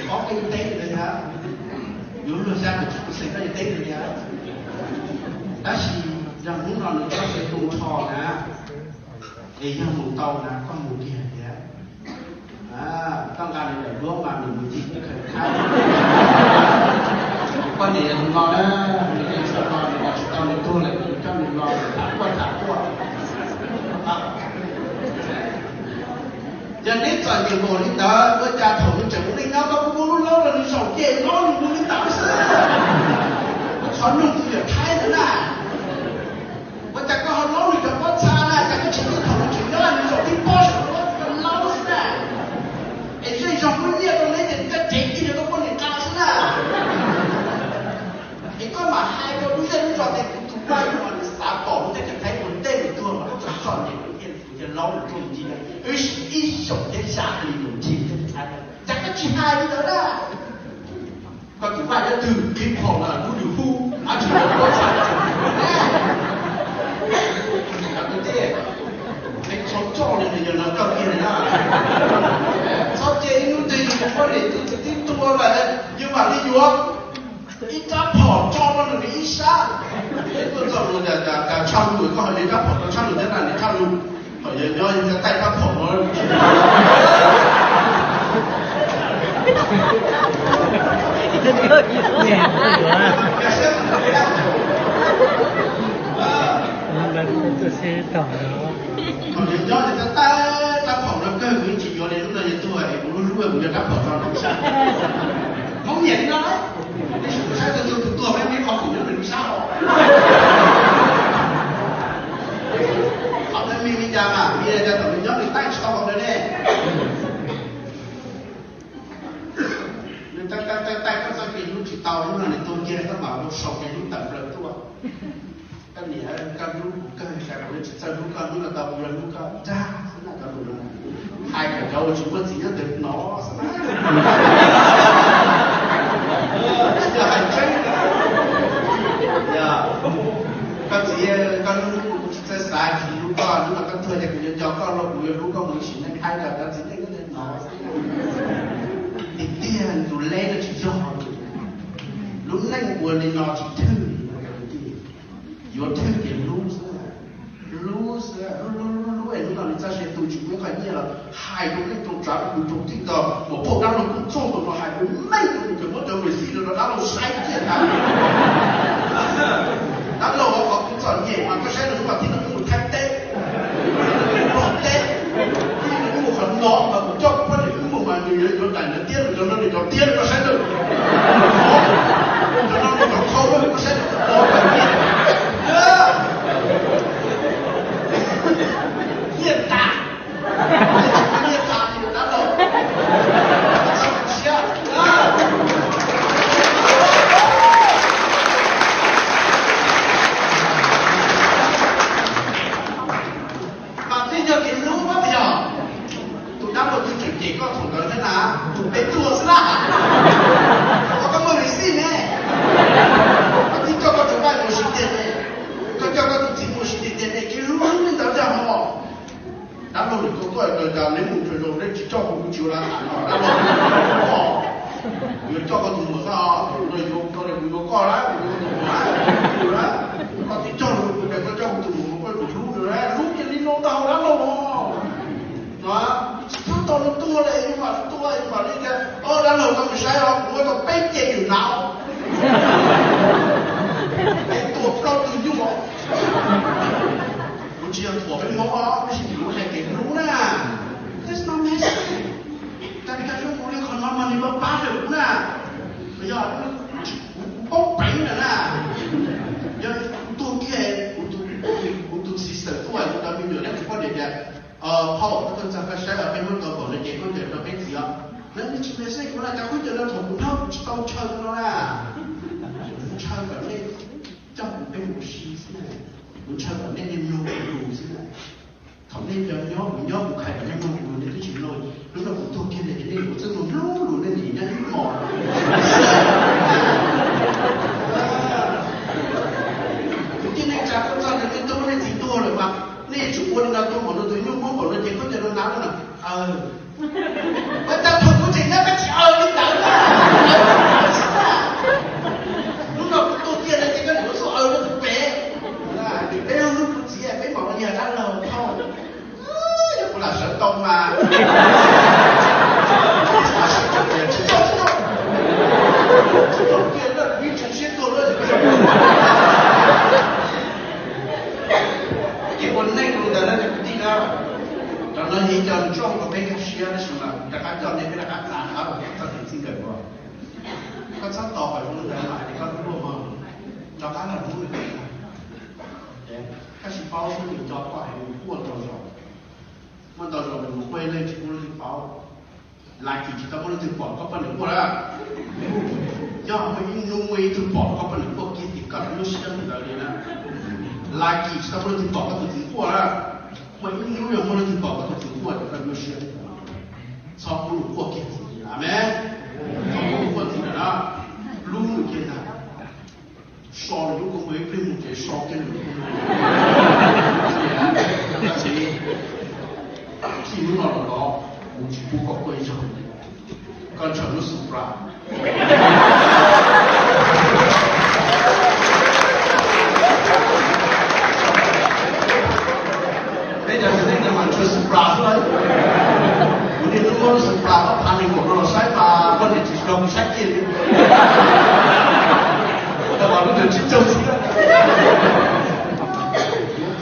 Ob koj yeej teb li thiab. Yuav luag xya caum tsib percent koj yeej teb li thiab. Tab sis yog hnub no nws txoj kev tu nrho na, es yog mus tau na koj mus kiag thiab. Koj nqa nws daim duab mas nws mus ncig teb chaws Thaib. Poj niam yog tus no na, nws tsis tau nws tuag lawm, nws coj nws los tham quaj tham quaj. Yog neb txom nyem npaum li ntawd, ua cas thaum nws tseem ua neej nyob koj kuj muab lub laub rau nws zaum ces laub nws mus li ntawd xwb. Ua qhov noog tus yawm Thaib ntawd na. Ua cas koj ho laub nws cov pob txha na, cas koj tsis tuaj thaum nws tseem nyob nws zaum tib pob saum laub laub xwb na. Es zej zog muab nyiaj rau neb ces nws coj cev kiag rau koj poj niam nqa xwb na. Es koj mam hais rau lub zej lub zos tias kuv tus vaj yug mas nws xav pom lub teb chaws Thaib ua ntej nws tuag mas koj txom txom nyem, kuv thiaj laub nws tuaj ncig, wb ib xyoos thiab xya hli nws ncig teb chaws Thaib. Cas koj tsis hais li ntawd na? Koj tus vaj nyob twg qhib phom los rub nws hub, ab tsis muaj pob txha. Cov kwv tij, peb txhob coj li nws yog no coj kiag li na. Txhob cia ib hnub twg yus tus poj niam tus txiv twb tuag lawm, yus mam li yuav ib rab phom tso rau nws ib sab. Tuaj txog nws cas tshaj lug, koj hais li rab phom tso tshaj lug thiab na, nws tshaj lug. Thaum yog nyob yog taij rab phom no. Thaum yog nyob yog taij rab phom no kawg kuv tsis yuav li, hnub no yog tuag es kuv lub hlub kuv yuav rab phom no. Hmoob nyiam li no, tab sis kuv saib tus tuag peb me qhov khoom nyob nws lub sab os. Qhov ntawd me me cas mas vim li cas thaum nws nyob nws taij tsis tau qhov ntawd ne. Nws taij taij taij taij koj txoj kev hlub tsis tau, hnub no nws tuag kiag koj mam ua sau kev hlub tawm plaws tuaj. Koj niam, koj hlub kuv kawg, cas kuv tsis txawj hlub koj, hnub no tau kuv yuav hlub koj dag xwb na, cov lus no. Hais kom cov uas tsis muaj txiv nyob ntawd hnov xwb na. Yog hais tseeb, yog koj txiv koj hlub hlub kuv, kuv tsis txawj xav tsis hlub koj, hnub no koj tuag ces kuv yuav nco koj los kuv yuav hlub koj mus ib sim neej, hais kom cov txiv neej nyob ntawd hnov xwb. Tiag tiag tus leb no tsis yog, lub neej ua li no tsis thwj. Yuav thwj ces hlub xwb, hlub xwb, hlub hlub hlub hlub es hnub no nws txoj sia tu tsis muaj ib qho nyiaj los hais rau neej rau tsav rau kwv rau tij, tau mus phauj dab laug kuj txog tus no hais ua neej rau nws, muab cov receipt rau dab laug saib kiag ntag. Dab laug, qhov kuv txom nyem mas koj saib nws mus tib no wb mus Thaib teb, wb mus Nplog teb, wb mus qhov no mas kuv coj kuv poj niam wb mus mas nws yuav yuav daim ntawd tiab, nws cov no nws cov tiab, koj saib nws, cov no nws cov khau, koj saib nws cov no, nyiaj tas, nyiaj tas li dab laug. Mas twb yog kev hlub mas yog. Tus dab laug twb tseem cem koj thaum ntawd thiab na, tus peb tuag xwb na. Ua koj muaj receipt ne, koj twb coj koj tus vaj mus siv tiag ne, koj coj koj tus txiv mus siv tiag tiag ne, kev hlub hlub li ntawd yog hos. Dab laug lwm tus tuaj, neb mus tsaug zog, neb tsis coj kuv, kuv tsis ua la tham no, dab laug. Kuv yuav coj koj tus muam xwb os, kuv yuav koj lawm, kuv yuav koj lawm, kuv yuav koj tus muam lawm, kuv yuav lawm. Koj twb cog lus kuv tias koj coj kuv tus muam mus, koj tus hlub nws, hlub kiag li no tau dab laug os. No, tsis txhob tos nws tuag li, yus mam li tuag, yus mam li tias, o dab laug koj mus saib os, kuv muab tau peb ce yus hnav. Peb tua plaub tug nyuj os. Kuv tsis yog thuam peb Hmoob os, tab sis kuv hais kev hlub na. That's not message. Cas nws cov zoo mus li qhov no mas nws pab pab rau kuv na. Yog kuv paub peev lawm na. Yog kuv tuag kiag, kuv tus, kuv tus txiv xawm tuaj, kuv cov me nyuam dab tsis poj niam tias, phauj, koj tuaj txog koj saib os, peb muab tau npaum no ces khaub ncaws rau peb txiv os. Lawv tsis message kuv na, cov khaub ncaws no thaum kuv nrog kuv tsis tau ntshaw no na. Kuv ntshaw kom nej coj kuv peb mus ua si xwb na. Kuv ntshaw kom nej niaj mloog kuv lus xwb na. Thaum nej nco nyob kuv nyob kuv hais kom nej mloog kuv lus nej twb tsis mloog. Hnub no kuv tuag kiag li ces nej yuav txawj mloog hlub lus nej nim nyob ib hmos. Kwv tij neej tsa tuaj txog ntawd nej tuaj muab nej Tab sis mas rov qab coj nej peb rov qab txav rov qab los txog kev txij nkawm dua. Koj txhob tos kom zoo li ntawd mas hais tias koj hlub luag mog, rov qab los hlub nws. Koj tsis paub xwb nws nco koj heev, nws quaj ntau zaus, muaj ntau zaus nws mus quaj ib leeg tsis muaj leej twg paub. Lucky tsis tau muaj leej twg pom koj poj niam quaj lawm. Yog muaj ib hnub muaj ib tug pom koj poj niam quaj kiag ces koj lub siab ntawd li na. Lucky tsis tau muaj leej twg pom koj tus txiv quaj lawm. Muaj ib hnub yog muaj leej twg pom koj tus txiv quaj ces koj lub siab ntawd. Txhob pub nws quaj kiag txiv. Amen. Txhob pub nws quaj txiv lawm na. Hlub nws kiag ntag. So nws lub kua muag ib pliag mus ces so kiag nws lub kua muag. Tab sis txij hnub no los tod kuv tsis pub koj quaj ib zaug. Koj ntshaw lub Supra. Peb cov txiv neej no mas ntshaw Supra xwb lauj. Kuv niaj hnub muab lub Supra ob phav nees nkaum no los saib mas poj niam tsis nrog kuv saib kiag li. Tab sis lub twg tsib caug xwb.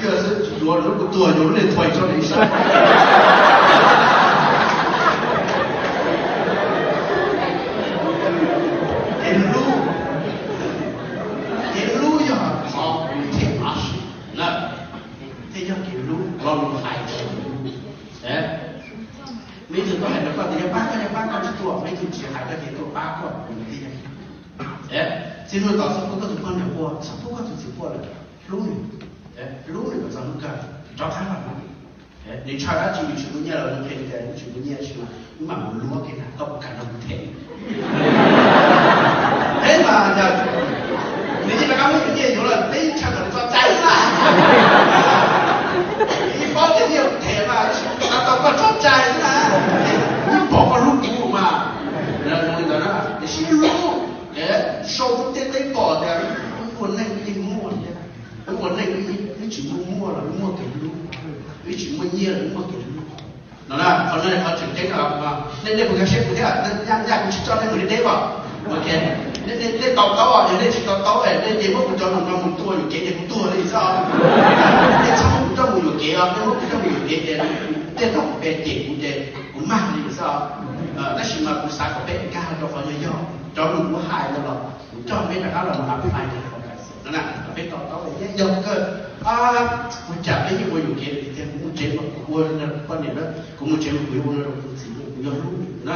Yuav kiag xwb, tsis yuav lub kuv tuag yuav lub niag thuais tso niam ib sab. Kev hlub, kev hlub yog qhov thiaj av sim na, thiaj yog kev hlub lo lus hais. Muaj ib tug tuaj hais rau koj tias yog pab koj, yog pab koj tsis tuaj, muaj ib tug tsis hais koj tias tuaj pab koj, nws thiaj yog. Txij hnub no txhob pub koj tus poj niam quaj, txhob pub koj tus txiv quaj lawm. Hlub nws, hlub nws kom txog hnub kawg, rov qab los hlub. Nws ntshaw dab tsi, nws tsis muaj nyiaj los nws qhia tias nws tsis muaj nyiaj, tab sis mas wb mam mus luab kiag na, koj puas kam nrog kuv them? Peb mas yog nws yeej rov qab muab tus nyiaj yuav lawm, peb ntshaw kom nws txoj cai xwb na. Yeej paub tias yeej them mas, tab sis xav tau koj txoj cai xwb na. Wb pom koj hlub kuv mas. Zoo li ntawd na, tiam sis hlub, sau tej teb pom tias wb ua neej wb yeej muaj thiab, wb ua neej wb tsis muaj muaj los wb muaj kev hlub, wb tsis muaj nyiaj los wb muaj kev hlub. No na, qhov no qhov tseem ceeb no, nej, nej puas nkag siab kuv thiab? Nyaj nyaj kuv tsis coj nej mus deb deb os. Ok, nej, nej to taub os, yog nej tsis to taub es nej ces muab kuv cov lus no mus tua yuam kev ces kuv tuag li xwb os. Nej txhob muab kuv coj mus yuam kev os, nej muab kuv coj mus yuam kev ces tej thaum kuv pe cem kuv ces kuv mag li xwb os. Tab sis mas kuv xav kom peb nkag rau qhov yog yog cov lus kuv hais ntawd los kuv coj peb rov qab los mus apply rau qhov no na, kom peb to taub es yog kawg. Ua cas peb yeej ua yuam kev tiag, kuv mus tsev mas kuv ua poj niam na, kuv mus tsev mas kuv yuav ua no rau kuv txiv, kuv yuav hlub na.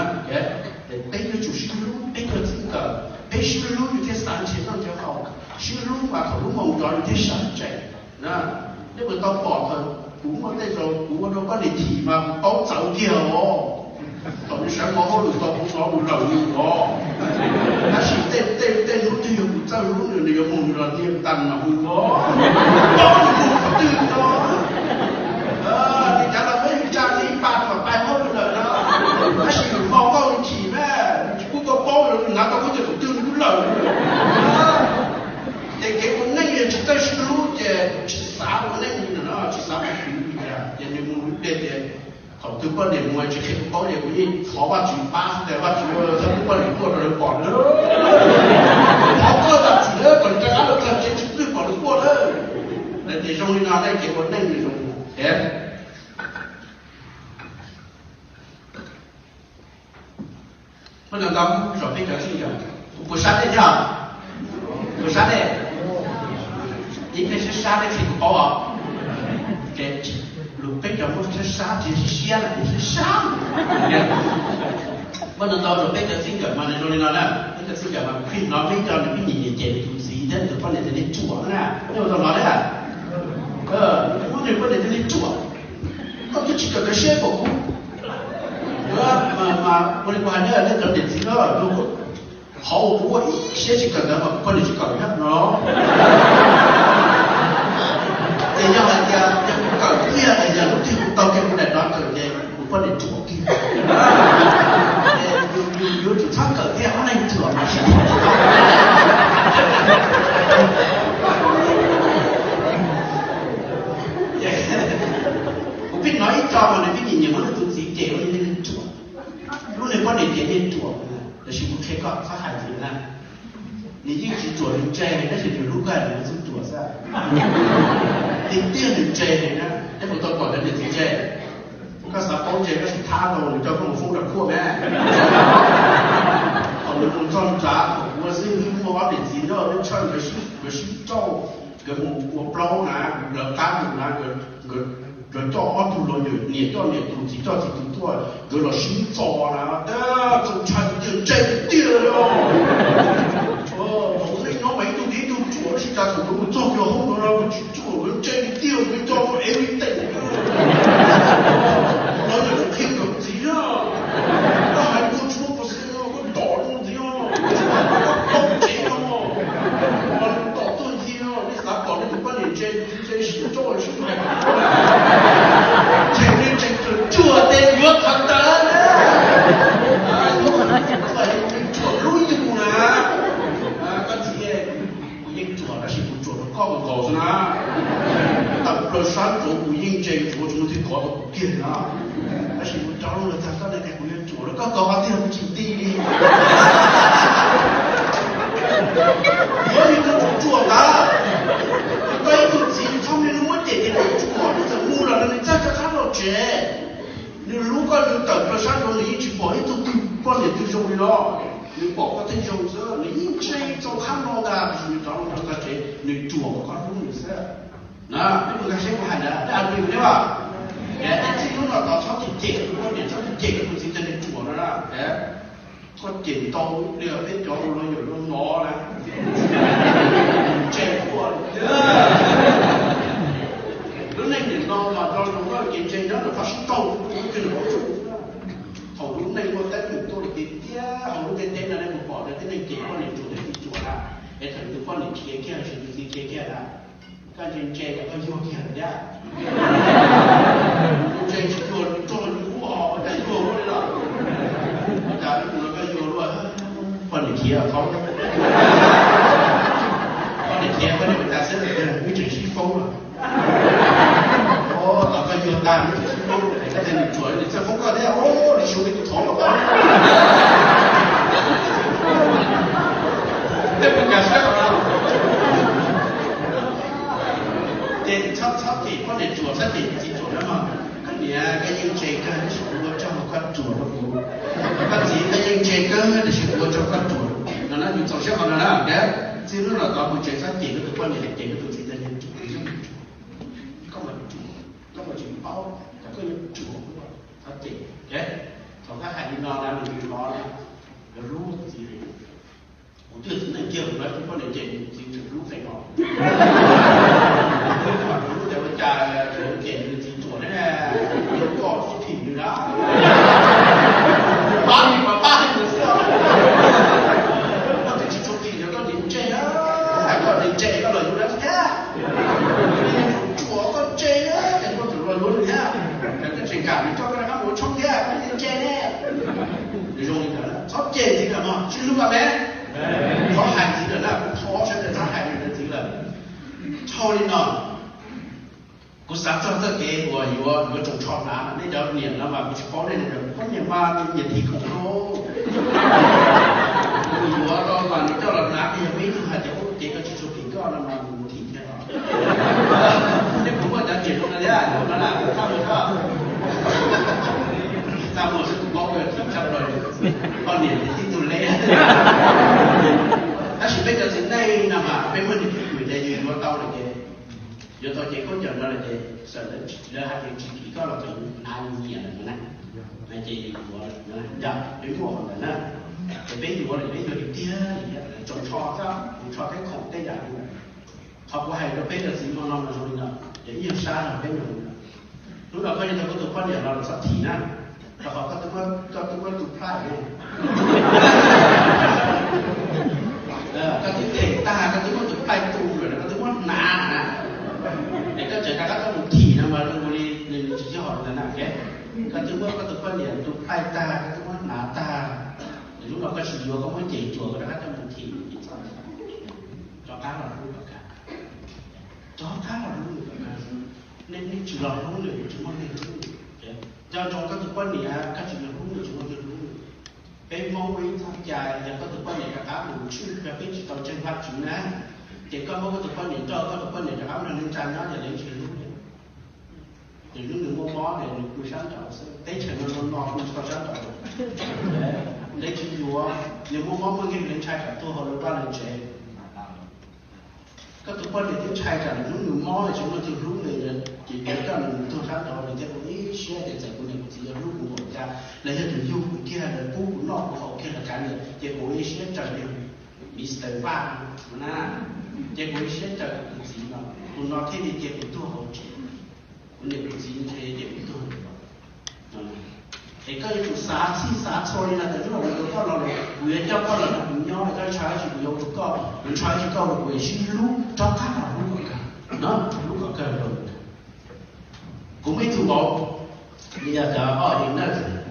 Peb yuav tsum sib hlub, peb yog txij nkawm, peb sib hlub yus thiaj xav nrhiav noj nrhiav haus, sib hlub mas thaum lub moo nrov yus thiaj sawv tsees. Nej puas tau pom thaum kuv muaj tej zaus kuv ua rau poj niam chim mas kuv paub txawv kiag os. Thaum nws sawv mov hauj lwm tau kuv hnov lus lawm nws os. Tab sis tej, tej, tej hnub twg yog kuv txawj hlub nws, nws yuav mus nws los tiag tas no nws os. Paub nws mus qhov twg no. Nws cav los muab yus tsa li ib pas mas pais hauj lwm lawm no. Tab sis nws ho paub nws chim na, nws tsis pub koj paub los nws hnav tau khaub ncaws qhov twg nws lub lawm. Ces kev ua neej yog tsis txawj sib hlub ces tsis xav ua neej li no, tsis xav ua neej li. Ces nws mus lub dej ces thaum twg poj niam mus tsis qhia kuv paub ces kuv yeej thov Vajtswv pab tias Vajtswv, txhob pub poj niam tuaj rau lawv pom na. Thov koj Vajtswv kom nws rov qab los txog tsev tsis pub pom lawv tuaj na. Ces zoo li no nej kev ua neej nws zoo. Muaj ntau ntau zaus peb cov txij nkawm, kuv puas sab nej thiab? Puas sab nej? Ib peb sab sab nej thiaj kuv paub os. Lus peb cov muaj sab sab tsis siab na, sab sab. Muaj ntau ntau zaus peb cov txij nkawm mas nws zoo li no na, peb cov txij nkawm mas pheej hnov peb cov nws pheej nyiam nyiam cem nws tus txiv thiab nws tus poj niam tias nej ruam na, nej ua tau hnov thiab. Muab nws poj niam tias nej ruam, koj twb tsis kawm ntawv siab npaum kuv. Mas ua li kuv hais nej, nej cov niam txiv na, qhov uas kuv ua ib siab tsis kawm ntawv mas kuv poj niam tsis kawm thiab no. Ces yog hais tias yog kuv kawm tiag es yog lub twg kuv tau kiag kuv daim doctor ces kuv poj niam ruam kiag. Yuav tsum txhob kawm thiab, ob leeg ruam mas sib Kuv pheej hnov ib co mas nws pheej nyiam nyiam muab nws tus txiv cem ua li nej ruam, muab nws poj niam cem nej ruam. Tab sis kuv qhia koj txhob hais li na. Nws yeej tsis ruam, nws ntse, tab sis nws hlub koj nws xub ruam xwb. Tiag tiag nws ntse na, nej puas tau pom cov niam txiv ntse? Koj xav paub ntses koj sim thab rau nws coj koj mus foob nram khuaj me. Thaum nws mus txog nrad thaum ua xib hwb muaj ob niam txiv nyob lub tshawj, nkawd sib rauj, nkawd mus ua plaub na, lawv qab mus na, nkawd coj ob tug los, niam coj niam tus, txiv coj txiv tus tuaj, nkawd los sib txo na, txaus ntshai tiag, ntse tiag li os. Thaum nej nyob mas ib tug ib tug tsuam, tab sis cas thaum nkawd mus txog kiag hoob no na, nkawd tsis tsuam, nkawd ntse tiag, nkawd coj muaj everything. Lawv yog tseem qhia nkawd ntxiv na, koj hais kua tsis muaj percent no, koj tom zoo ntxiv os, koj tsev no, mas nws tom tuaj ntxiv os, nej xav pom nej tus poj niam ntse, ntse sib tso sib hais, tshem nej tseem tsuam tes yuav qhov ntawd na. Yuav qhov ntawd, tsuam hlub yus na. Koj txiv, kuv yeej tsuam tab sis kuv tsuam rau koj nkaus xwb na. Tawm plaws sab nraud kuv yeej ntse tsuav tsuav mus twg kov tau kuv kiag na. Tab sis kuv rov los txog koj ne, kuv yuav tsuam rau koj nkaus qhov twg kuv tsis nti li. Yuav li koj tsuam tsuam ntawd. Koj ib tug txiv txhob muab cem tias nws tsuam, nws txawm mus lawm nws txawj rov qab los tsev. Nws hlub koj, nws tawm plaws sab nraud nws yeej tsis pom ib tug twg poj niam twg zoo li no. Nws pom koj tej zoo xwb, nws yeej ntse txaus qhab no ntag, tab sis nws rov los rau tag tsev nws tsuam kom koj hlub nws xwb. Na, nej puas nkag siab kuv hais ntawd, nej hais li neb as? Ces txij hnub no tod txhob cem cem tus poj niam, txhob cem cem tus txiv, cov niag tsuam no na. Koj cem ntau li peb cov ua los yuav luag nov na, ntse tuaj li. Lub neej nim no mas nco ntsoov koj kev ntse nyob ntawm qhov sib tau, lub twg los tsuj. Thaum lub neej muaj teeb meem tuaj li tiag tiag hauv lub ntiaj teb no, nej puas pom tias tib neeg cem poj niam tsuam thiab txiv tsuam na? Es thaum tus poj niam khiav kiag los sis tus txiv khiav kiag na, koj ntse ntse los koj yuag kiag lawm thiab. Ntse tsis yuag, nws txog nws ub ho ua cas yuag luaj li los? Ua cas ua no koj yuag luaj? Poj niam khiav thaum, poj niam khiav, poj niam ua cas xwb, wb tseem sib foob los. Tos koj yuag tag wb tseem sib foob, koj tias nws tsuam nws txawj foob koj thiab, nws xyuas nws tus thov los koj. Tej puas nkag siab qhov no? Ces txhob txhob cem poj niam tsuam, txhob cem txiv tsuam na mog. Koj niam, koj yeej ntse kawg tab sis kuv ua tsaug koj tsuam rau kuv. Koj txiv, koj yeej ntse kawg tab sis kuv ua tsaug koj tsuam. No na, yus txaus siab qhov no na. Txij hnub no tod mus tsev txhob cem koj tus poj niam, cem koj tus txiv, cov niag tsuam, koj mas tsuam, koj mas tsis paub, koj yuav tsuam, txhob cem. Thaum koj hais li no na, nws hlub, nws hlub tus txiv. Kuv twb txiv neej kiag kuv lawv tus poj niam cem tus txiv tseem hlub feem no. Kuv hlub tias ua cas tseem cem tus txiv tsuam ne, yog koj tsis phim nws na. Pab li mas pab li nws xwb. Koj twb tsis tshua phim yog koj niam ntse na, koj niam ntse koj los yuav dab tsi thiab? Tsuam koj ntse na, es koj tseem los yuav nws thiab. Koj tseem kam nws coj koj rov qab mus ua tshoob thiab, koj niam ntse ne. Nws zoo li ntawd, txhob cem ntxiv lawm mog, sib hlub me. Txhob hais ntxiv lawm na, kuv thov sawv daws txhob hais li ntawd ntxiv lawm. Dhau li no, kuv xav txog txoj kev uas yuav, yuav tsoos tsho hnav, nej cov niam no mas kuv tsis paub nej, poj niam mas nyiam thim khoom no. Kuv yuav tau mas nws coj los hnav, yog peb tug hais tias ua kev koj tsis tshua phim koj no mas mus thim thiab os. Nej puas muaj cov tseem zoo no thiab, no na, txaj muag, txaj muag xwb, kuv paub koj thim tshaj plaws, poj niam tib tug le. Tab sis peb cov txiv neej no mas peb muaj niam txiv kwm ces yus yuav tau lawm ces, yuav tau cev khaub ncaws no lawm ces txawm lawv hais tias tsis phim koj los txawm hnav nyiam lawm na, ces yus yuav, peb muaj qhov ntawd na. Ces peb yuav lawm peb yuav tiag tiag li, tsoos tsho, tsoos tsho thiab khoom tej yam li ntawd. Qhov kuv hais rau peb cov txiv hmab no mas zoo li no, ces ib nyuag sab no peb zoo li no. Hnub no koj yuav tau koj tus poj niam los los txhob thim na, rau qhov koj twb muab tus plaib ne, koj twb them tag, koj twb muab tus plaib tu lawm, koj twb muab hnav na, es koj tseem rov qab tuaj mus thim no mas zoo li nws tsis sib haum li ntawd na. Koj twb muab koj tus poj niam tus plaib tag, koj twb muab hnav tag, es hnub no koj tsis yuav, koj muab cem tsuas, koj rov qab tuaj mus thim, rov qab los hlub kom kaj, rov qab los hlub kom kaj. Nej, nej tsis los hlub nws, tsis muaj neeg hlub nws. Nco ntsoov koj tus poj niam, koj tsis los hlub nws tsis muaj neeg hlub nws. Peb Hmoob muaj ib txoj cai, yog koj tus poj niam rov qab mus tshwj, yog peb tsis tau ntseeg Vajtswv na, ces koj muab koj tus poj niam nrauj, koj tus poj niam rov qab nrog neej tsa nyob ces lawv tsis hlub li. Nws hnub nws muaj mob ces nws pw sab nraud xwb, teb chaws no no no pw tsis tau sab nraud. Lawv tsis yuav, nws muaj mob muaj nkeeg lawv ntshai tsam tuag hauv lawv vaj lawv tsev. Koj tus poj niam twb ntshai tsam nws hnub nws mob tsis muaj leej twg hlub nws, ces yuav coj nws mus tuag sab nraud, nws thiaj ua ib siab tias txawm kuv niam kuv txiv yuav hlub kuv npaum cas los yog tus yug kuv kiag, lawv pub kuv noj kuv haus kiag los kav liam, ces kuv ua ib siab raws li Mister Vaj na, ces kuv ua ib siab raws kuv tus txiv no, tus no thiaj li cia kuv tuag hauv tsev, kuv niam kuv txiv ntshe ces kuv tuag. Es koj yuav tsum xav txhij xav txhua li no tias hnub no kuv yuav koj los lawm, kuv yuav coj koj los nrog kuv nyob, koj ntshaw dab tsi kuv yuav ua rau koj, kuv ntshaw dab tsi koj ua rau kuv, es sib hlub rov qab los hlub kom kawg, hlub kom kawg rau. Kuv muaj ib tug vauv, nws yog cov ob niam na,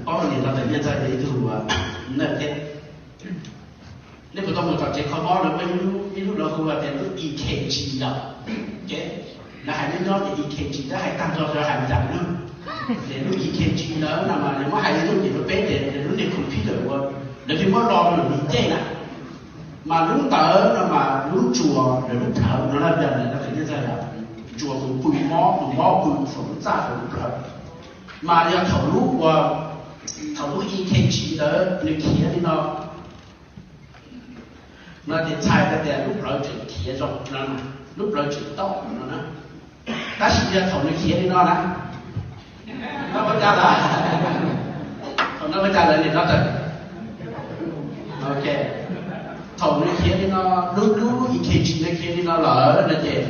paub niam no tawm nyiaj txag yog ib tug na thiab. Nej puas tau mus tom tsev kho mob, lawv muaj ib lub lawv hu tias lub E K G yom? Lawv hais nyob nyob ces E K G, lawv hais tag nrho lawv hais ncaj lub. Ces lub E K G ntawd no mas lawv muab hais ib lub ces lub peb ces lub niag computer uas lawv thiaj muab lo rau lawv nws ncej na. Mas lub ntawd no mas lub ntsuas lawv lub plhawv no na, yog lawv tawm nyiaj txag yom, ntsuas tus pw mob, tus mob pw saum lub txaj saum lub plhawv. Mas yog thaum lub ua, thaum lub E K G ntawd nws khiav li no, no ces txhais tau tias lub plawv tseem khiav zoo no, lub plawv tseem tau no na. Tab sis yog thaum nws khiav li no na, no ua cas lawm? Thaum no ua cas lawm niam no tawm? Ok, thaum nws khiav li no, lub lub E K G nws khiav li no lawm no ces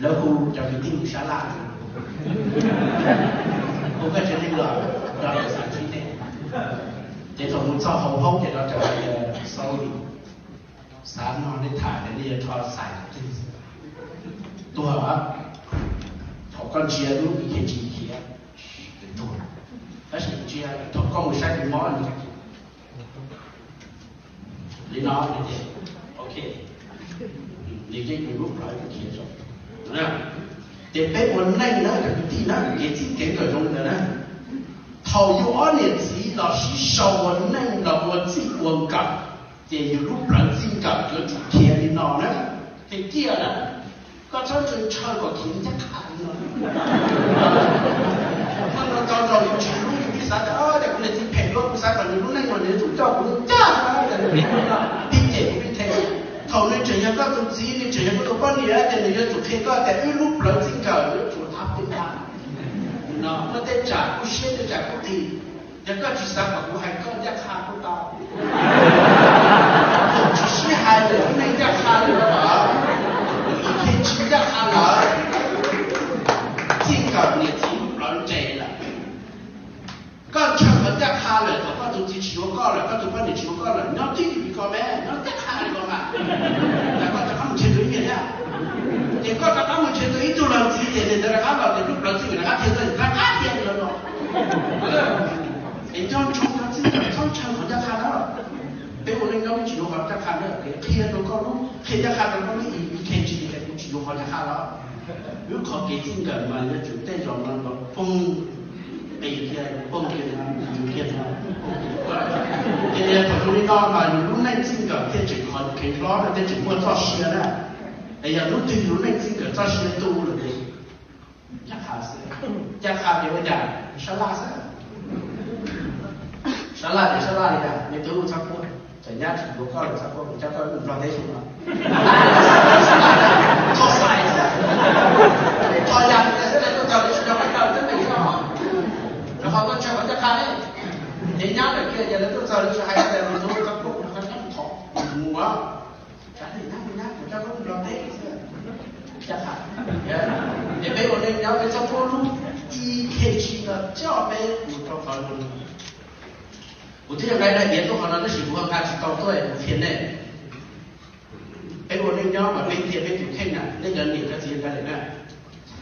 lawv hu cov kwv tij mus sab laj, hu koj tsev neeg los nrog lawv xav ntsib nej. Ces thaum mus txog hauv hoob ces lawv teb tias sorry, xav nrog nej tham tias nej yuav rho xais twg tuag. Thaum koj ntsia lub E K G khiav, tuag. Tab sis ntsia thaum koj mus saib tus mob li no, ok, nws yeej mus lub plawv khiav zoo. Ces peb ua neej na cov kwv tij na, kev txij kev nkawm zoo ntawd na. Thaum yus ob niam txiv los sib sau ua neej los ua txij ua nkawm, ces yus lub plawv txij nkawm yuav tsum khiav li no na, khiav ciaj na. Koj txhob ntshaw ntshaw kom khiav ncaj qha li no. Koj no tau zaus yus tsis hlub yus thiaj xav tias, o, cas kuv niam txiv phem luaj, kuv xav kom nws lub neej no nws yuav tsum coj kuv ncaj qha, tib cem kuv pib the. Thaum nws tseem yog koj tus txiv, nws tseem yog koj tus poj niam ces nws yuav tsum qhia koj tias wb lub plawv txij nkawm yuav tsum thab peb tag. No muaj tej tsam kuj siab tej tsam kuj qis. Yog koj tsis xav kom kuv hais koj ncaj qha kuj tau. Thaum tsis sib hais lawm lub neej ncaj qha lawm los, lub E K G ncaj qha lawm, txij nkawm niam txiv lub plawv nres lawm. Koj ntshaw qhov ncaj qha lawm, thaum koj tus txiv tsis yuav koj lawm, koj tus poj niam tsis yuav koj lawm, nyob twj ywm li ko me, nyob ncaj qha li ko mas, yog koj rov qab mus nrhiav tus ib niag thiab, ces koj rov qab mus nrhiav tus ib tug los ntxiv ces niam ntawd rov qab los ces lub plawv txij nkawm rov qab khiav txog, rov qab khiav li no. Es nco ntsoov cov txij nkawm, txhob ntshaw qhov ncaj qha na. Peb ua neej nyob peb tsis yuav qhov ncaj qha na, qhia rau koj lub, qhia ncaj qha rau koj lub E K G tias kuv tsis yuav qhov ncaj qha los. Lub qhov kev txij nkawm mas yuav tsum tej zaum no los poob, qis kiag poob kiag no, kiag no. Ces thaum zoo li no mas yus lub neej txij nkawm thiaj tseem qhov kev hlob no thiaj tseem muaj txoj sia na. Es yog hnub twg yus lub neej txij nkawm txoj sia tu lawm ces ncaj qha xwb, ncaj qha ces ua cas sab laj xwb. Sab laj ces sab laj li cas, me tub txhob quaj, txawm nyab tsis yuav koj los txhob quaj, kuv coj koj mus Nplog teb xwb no. Txhob xaiv xwb, txhob yam xwb, lawv tuaj txog lawv tsis nco qab koj lawm twb pem xwb os. Rau qhov koj ntshaw qhov ncaj qha li. Ces nyab lawm kiag ces lawv tuaj txog lawv tsis hais tias me tub txhob quaj, kuv rov qab coj thov mus os. Tsam li nyab, nyab kuv coj koj mus Nplog teb xwb. Ncaj qha. Es peb ua neej nyob peb txhob muab lub E K G no coj peb mus rau qhov zoo. Kuv twb yog nqa daim iav tuaj qhov no tab sis kuv ho nqa tsis tau tuaj es kuv qhia nej. Peb ua neej nyob mas peb cia peb tus kheej na, nej cov niam cov txiv nqa daim na.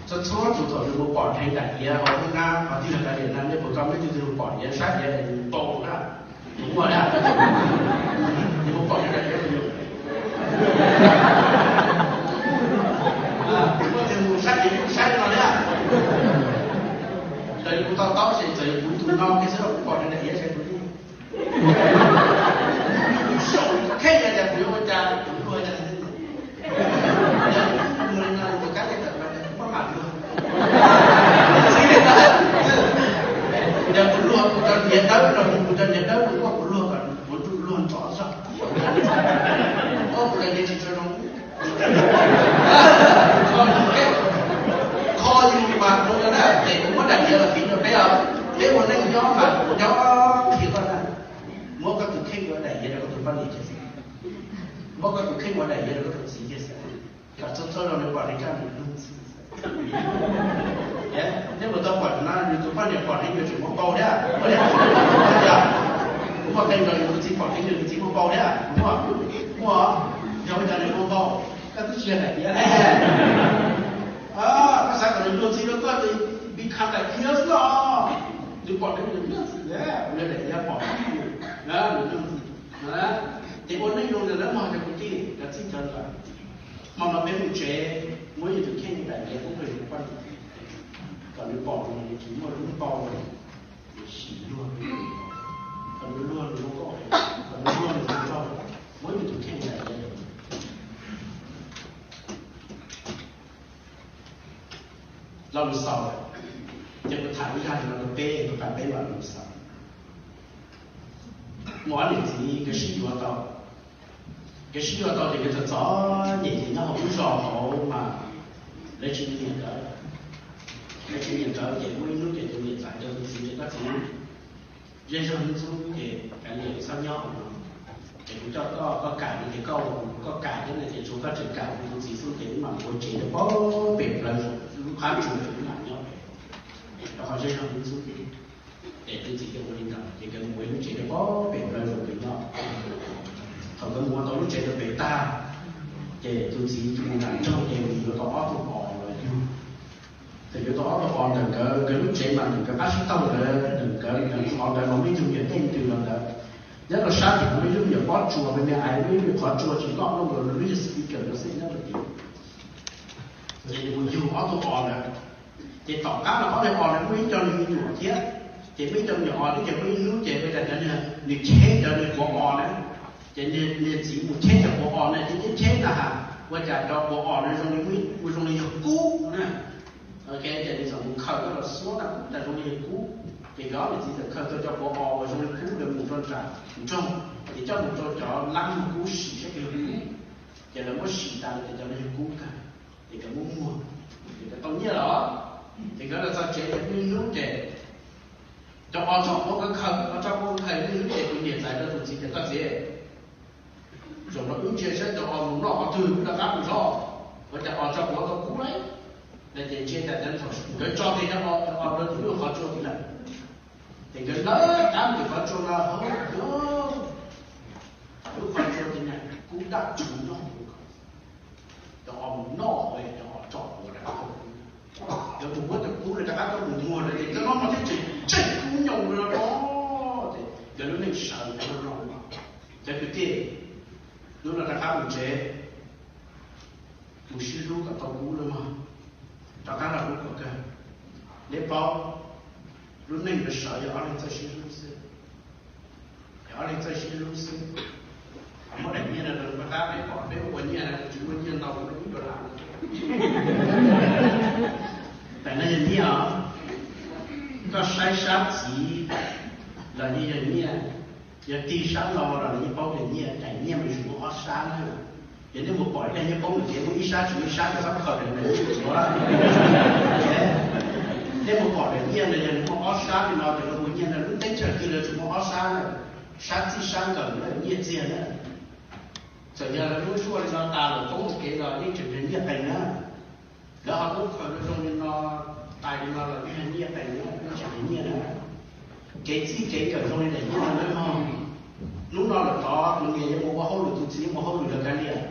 Txhua txhua tus thaum nws mus pom dheev daim iav hauv nruab nrab qhov twg yog nqa daim na, nej puas tau, nej twg twg mus pom iav sab iav es nws npau na, nws muaj na, nws mus pom dheev daim iav yus. Muaj twg mus saib iav yus saib no thiab. Raws li kuv to taub ces txawm yog kuv tus no kiag xwb los kuv pom dheev daim iav sab kuv xyaum kheej tias kuv yuav ua cas, kuv yuav ua cas. Yog kuv mus li no kuv kab li tawm los kuv maj mam luag. Txiv li no Koj tus kheej ua daim yog koj tus txiv tiag xwb, kom txhua txhua zaus nws pom nws kaj nws luag ntxhi. Nej puas tau pom no, nws tus poj niam pom nws yuav tsum muaj npau thiab. Kuv muaj qee zaus yus tus txiv pom nws, nws tus txiv muaj npau thiab. Muaj, muaj, yog ua cas nws muaj npau? Koj twb tsis yog daim tiab ne. Koj xav kom nws luag ntxhi rau koj ces become daim tiab xwb los. Nws pom nws luag ntxhi, ua daim tiab pom nws luag ntxhi. Ces ua neej zoo ntawm lawv mog cov kwv tij, cov txij cov nkawm. Hmo no peb mus tsev, muab yus tus kheej daim tiab pub rau yus poj niam, kom nws pom nws tsis muaj lub npau, nws sim luag, kom nws luag nws ua nkauj, kom nws luag nws ua nraug, muab yus tus kheej daim tiab. Lo lus xaus, ces kuv tham ib zaj no rau peb, kuv tham peb lo lus xaus. Muaj ob niam txiv nkawd sib yuav tau, nkawd sib yuav tau ces nkawd txom txom nyem ces nyob hauv lub zos hauv mas lawv tsis nyiam nkawd, lawv tsis nyiam nkawd ces muaj ib hnub ces tus niam txawm hais rau tus txiv tias, koj txiv, zej zog ntxub ces kav liam txhob nyob no, ces kuv coj koj, koj kam no ces koj, koj kam thiab no ces tsuav koj tseem kam kuv tus txiv xwb ces wb mam mus ua tsev rau pem plaws lub qab tsua ces wb mam nyob pem, rau qhov zej zog ntxub. Ces tus txiv tias ua li ntawd ces nkawd mus ua lub tsev rau pem plaws nkawd nyob. Thaum nkawd mus ua tau lub tsev rau pem tag, ces tus txiv mus nram nroog ces mus yuav tau ob tug os los yug. Thaum yuav tau ob tug os ntawm nkawd, nkawd lub tsev mas ntawm nkawd qab sib taug ntawd, ntawm nkawd qhov ntawd mas muaj ib tug me nyuam dej ntws los ntawd. Nyob rau sab tim muaj ib lub me nyuam pob tsuas me me ais, muaj ib lub me nyuam qhov tsua tsis loj luaj nkaus li lub speaker no xwb nyob rau tim. Ces nws mus yug ob tug os ntawd, ces tom qab no ob tug os ntawd muaj ib co nws me nyuam thiab. Ces muaj ib co me nyuam os thiab ces muaj ib hnub ces ua cas cov, nws cheb cov nws quav os na. Ces niag txiv mus cheb cov quav os na, ces cheb cheb ntag, ua cas cov quav os na zoo li, ua zoo li yog kub na. Ces nws txawm mus khaws coj los xuab na, ua cas zoo li yog kub. Ces nkawd ob niam txiv txawm khaws tau cov quav os uas zoo li kub ntawd mus rau nram nroog, ces coj mus rau cov lab muag kub sim saib puas yog kub. Ces lawv muab sim tas lawm ces cov no yog kub kawg. Ces nkawd muab muag, ces nkawd tau nyiaj lawm. Ces nkawd los txog tsev ces muaj ib hnub ces cov os tso quav khaws, os tso quav khaws, muaj ib hnub ces tus niam txawm hais rau tus txiv tias, koj txiv, zaum no wb ntsia saib cov os mus noj qhov twg wb rov qab mus zov. Ua cas os tso quav tau kub lawm. No ces ntsia tas cov, nkawd tso kiag cov os, cov os rau tim lub qhov tsua tid lawm. Ces nkawd lawv qab tim qhov tsua no, hauv lub qhov tsua ces niag kub daj tshuv nyob hauv. Cov os mus noj, cov os tso quav rov qab tau kub. Nkawd mus muab cov kub no rov qab tuaj mus muag lawm ces cov no mas thiaj tseem tsheej kub nyoos li no. Ces nkawd lub neej sawv ntxov no, cov kwv tij, hnub no rov qab mus tsev, mus sib hlub kom tau kub lawm mog, rov qab los hlub kom kawg. Neb paub, lub neej ntawd sawv yog ob leeg txawj sib hlub xwb. Yog ob leeg txawj sib hlub xwb. Muab daim nyiaj no rau peb, peb pom peb ua nyiaj na, tsis muaj nyiaj ntau, muaj ib dollar. Daim no yog nyiaj os. Koj saib sab txiv los yeej yog nyiaj, yog tig sab no los yeej paub tias nyiaj. Daim nyiaj mas tsuas muaj ob sab na. Yog nej mus pom ib daim nyiaj poob lawm ces muaj ib sab tsis muaj, ib sab ces txhob khaws daim ntawd tsuav. Nej mus pom daim nyiaj no yog nws muaj ob sab li no ces lawv hu nyiaj no, lub teb chaws twg lawv tsuas muaj ob sab na, sab txij sab nkawm na, nyiaj txiag na. Txawm yog lawv lub suaj li no tas lawm poob hauv kev los yeej tseem yog nyiaj qees na. Lawv ho muab khaws zoo li no, tais li no los yeej yog nyiaj qees na, yeej tseem yog nyiaj na. Kev txij kev nkawm zoo li daim nyiaj no na mog. Hnub no lawm tod tus niam yuav mus ua hauj lwm, tus txiv yuav mus ua hauj lwm los kav liam,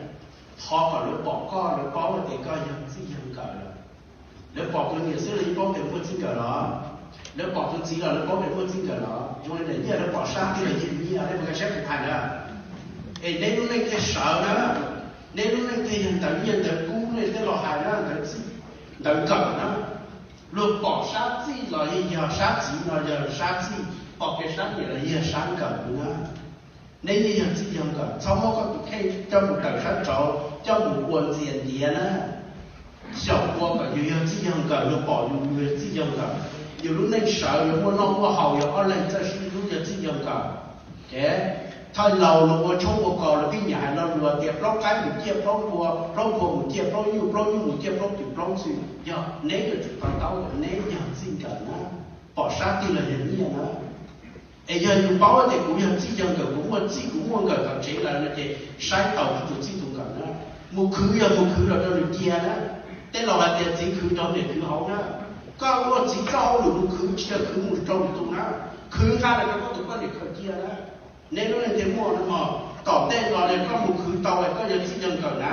thov kom lawv pom koj, lawv paub tias koj yog txij yog nkawm lawm. Lawv pom tus niam xwb los yeej paub tias muaj txij nkawm los, lawv pom tus txiv los lawv paub tias muaj txij nkawm los. Zoo li daim nyiaj lawv pom sab tij los yeej nyiaj, nej puas nkag siab kuv hais na? Es neb lub neej thiaj sawv na, neb lub neej thiaj yog ntawv nyiaj ntawv kub nej thiaj los hais na, ntawv txij ntawv nkawm na. Luag pom sab txij los yeej yog sab txiv no yog sab txij, pom kiag sab niam los yeej yog sab nkawm na. Neb yeej yog txij yog nkawm, txhob muab koj tus kheej coj mus tawm sab nraud, coj mus ua ntxias ntiav na. Xyaum ua kom yus yog txij yog nkawm, luag pom yus yus yog txij yog nkawm, yus lub neej sawv, yus muaj noj muaj haus, yus ob leeg txawj sib hlub yog txij yog nkawm. Ces thawj laus luag ua tshoob ua kos, luag pheej nyiam hais lo lus tias plaub qaib mus ciaj plaub npua, plaub npua mus ciaj plaub nyuj, plaub nyuj mus ciaj plaub twm plaub ntxhw. Yog neb yuav tsum to taub tias neb yog txij nkawm na, pom sab tij los yog nyiaj na. Es yog yus paub tias kuv yog txij yog nkawm, kuv muaj txij kuv muaj nkawm tom tsev lawm no ces saib taus kuv tus txij tus nkawm na. Mus khwv yog mus khwv los rau nws cia na. Tej laus hais tias txiv khwv nrov niam khwv hauv na. Koj ua txiv txoj hauj lwm mus khwv, tsis yog khwv mus rau lwm tus na. Khwv nqa los rau koj tus poj niam khaws cia na. Neb lub neej thiaj muaj no mog. Tom ntej no koj mus khwv tau es koj yog txij yog nkawm na.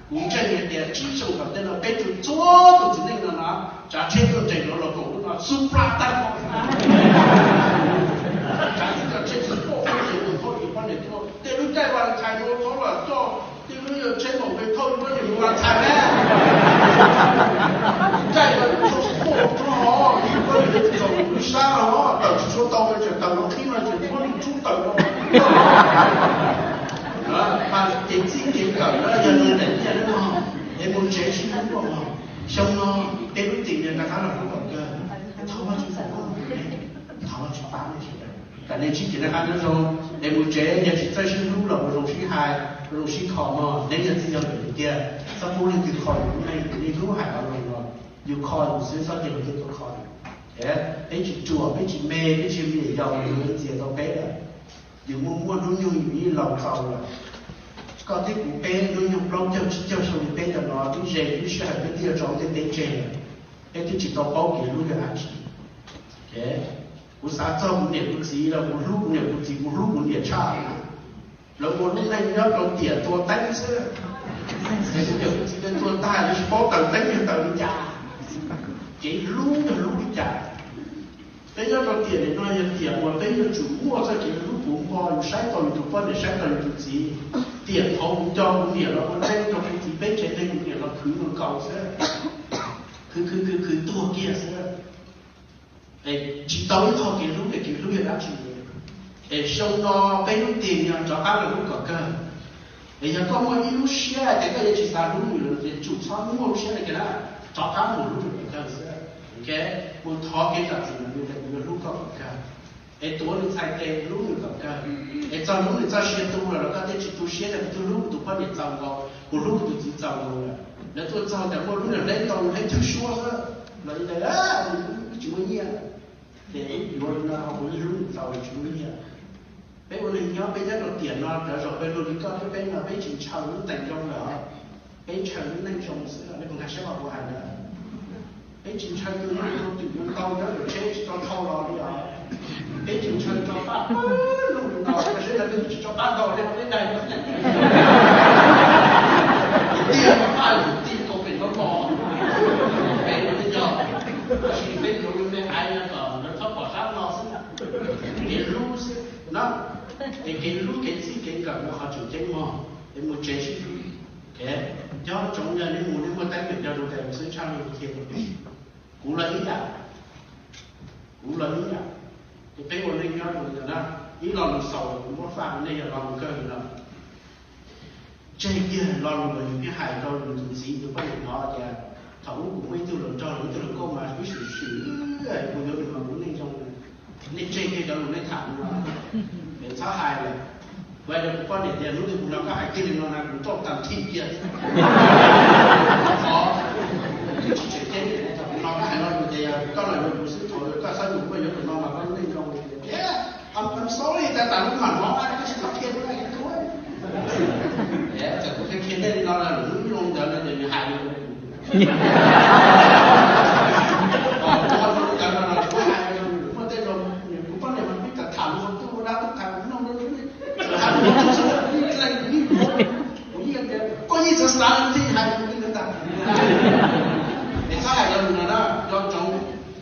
Kuv ntseeg hais tias tsib xyoos tom ntej no peb tsuas txhua tus txiv neej no no, tsav tsheb tuaj nres los los koom lub no xub plab tag nrho. Tsav tsheb tuaj nres los koom poj niam tuaj, tej lub caij Valentine no txhob los coj, tej lub yog tsheb maum npe thauj poj niam mus Valentine na. Caij no txhob poj rog, poj niam txaus lub sab los tawm tsis tshua tau, tseem tawm los qhib no tseem muab lub tsub tawm no. Mas kev txij kev nkawm no yog nws daim nyiaj no, es mus tsev sib hlub os. Xyoo no peb lub tim no rov qab los hlub kom kawg, thov Vajtswv foom koob hmoov rau nej, thov Vajtswv pab nej sawv daws kom nej ntsib kev noj qab nyob zoo. Es mus tsev yog tsis txawj sib hlub los ua zoo sib hais, ua zoo sib kho mog. Neb yog txij yog nkawm tiag, txhob pub leej twg kho yus lub neej, yus niaj hnub hais lo lus no, yus kho yus xwb, txhob cia leej twg tuaj kho yus. Peb tsis ruam, peb tsis me, peb tsis yog me nyuam yaus, yus ntxias tau peb lawm. Yus muaj muaj hnub nyoog yus yeej laus txaus lawm. Koj thiab kuv peb hnub nyoog plaub caug tsib caug xyoo li peb ntawm no twb ze twb sij hawm twb tiaj rau tej teb tseg lawm, peb twb tsis tau paub kev hlub yog dab tsi. Kuv xav txog kuv niam kuv txiv los kuv hlub kuv niam kuv txiv, kuv hlub kuv niam tshaj. Lawv ua lub neej nyob rau tiam tua teeb xwb. Kuv niam kuv txiv tuag tag lawv tsis paub taws teeb yog taws li cas, kev hlub yog hlub li cas. Peb nyob rau tiam nim no yog tiam uas peb yuav tsum muaj txoj kev hlub puv npo, yus saib tau yus tus poj niam, saib tau yus tus txiv. Tiam thaum kuv nco kuv niam los ua tseeb rau kuv txiv peb tsev neeg, kuv niam los khwv nkaus xwb, khwv khwv khwv khwv tuag kiag xwb. Tsis tau ib qho kev hlub, kev hlub yog dab tsi? Es xyoo no peb lub tim no rov qab los hlub kom kawg. Es yog koj muaj ib lub siab tias koj yuav tsis xav hlub nws lawm ces tsum txhob muaj lub siab li kiag na, rov qab mus hlub nws kom kawg xwb. Mus thov kev zam txim ntawm nws tias kuv yuav hlub koj kom kawg, es tuav nws txhais tes hlub nws kom kawg. Es txog hnub nws txoj sia tu lawm los koj thiaj tsis tu siab tias kuv twb hlub kuv tus poj niam txaus nkaus, kuv hlub kuv tus txiv txaus nkaus lawm. Lawv tuaj txog tias muaj lub niag hleb ntau hleb thwj suab xwb los li ntawd, tsis muaj nyiaj. Ces yuav li no kuv yeej hlub nws txaus tsis muaj nyiaj. Peb ua neeg nyob peb nyob rau tiam no cov zaum peb luag li koj thiab peb no peb tsis ntshaw lub teem zoo lawm, peb ntshaw lub neej zoo xwb, nej puas nkag siab qhov kuv hais ntawd? Peb tsis ntshaw tus neeg zoo twm yuav ntau nyob tom tsheb tsis tau thau los li os. Peb tsis ntshaw tso paj lug li ntau, seb lawv twb tsis tso paj ntau li peb daig. Tiag paj lug tiag tau pem ntaub mos, pem no yog, tab sis peb yuav me hais no kom lawv txhob pom sab no xwb. Kev hlub xwb no, es kev hlub kev txij kev nkawm no qhov tseem ceeb mog, es mus tsev sib hlub. Nco ntsoov yog nej mus nej muaj teeb meem nco ntsoov tias xwb tshaj lug thiab. Kuv los ib yam, kuv los ib yam, ces peb ua neej nyob rau ntawm no, ib lo lus xaus kuv muab faj rau nej yog lo lus kawg li no. Tseg kiag lo lus uas yus pheej hais rau yus tus txiv tus poj niam hnov tias thaum ub kuv muaj ib tug hluas nraug, ib tug hluas nkauj mas ib sim sim kuv yuav nws mas kuv neej zoo. Nej tseg kiag cov lus nej tham no, es txhob hais lawm. Kuv hais rau kuv poj niam tias hnub twg kuv hnov koj hais kiag li no na kuv roj tag thij kiag. Qhov twb tsis tseem ceeb, thaum kuv hnov koj hais lo lus tias yog koj los yuav kuv xwb, thaum koj txhob yuav kuv, yuav tus no mas koj neej zoo. Tias, I'm sorry, tas tas lub mam hnov, koj tsis txhob qhia kuv, txawm kuv qhia qhia nej li no, lub zoo ntawd no ces nws hais li kuv. Kuv hais, kuv poj niam mas pib tham tham lus, kuv ua dab tuj tham kuv mloog rau, txawm hais kuv leej kuv yeej, kuv yeej tias koj yeej txawv xav li thiaj hais kuv li ntawd tas. Es txhob hais lo lus no na, nco ntsoov,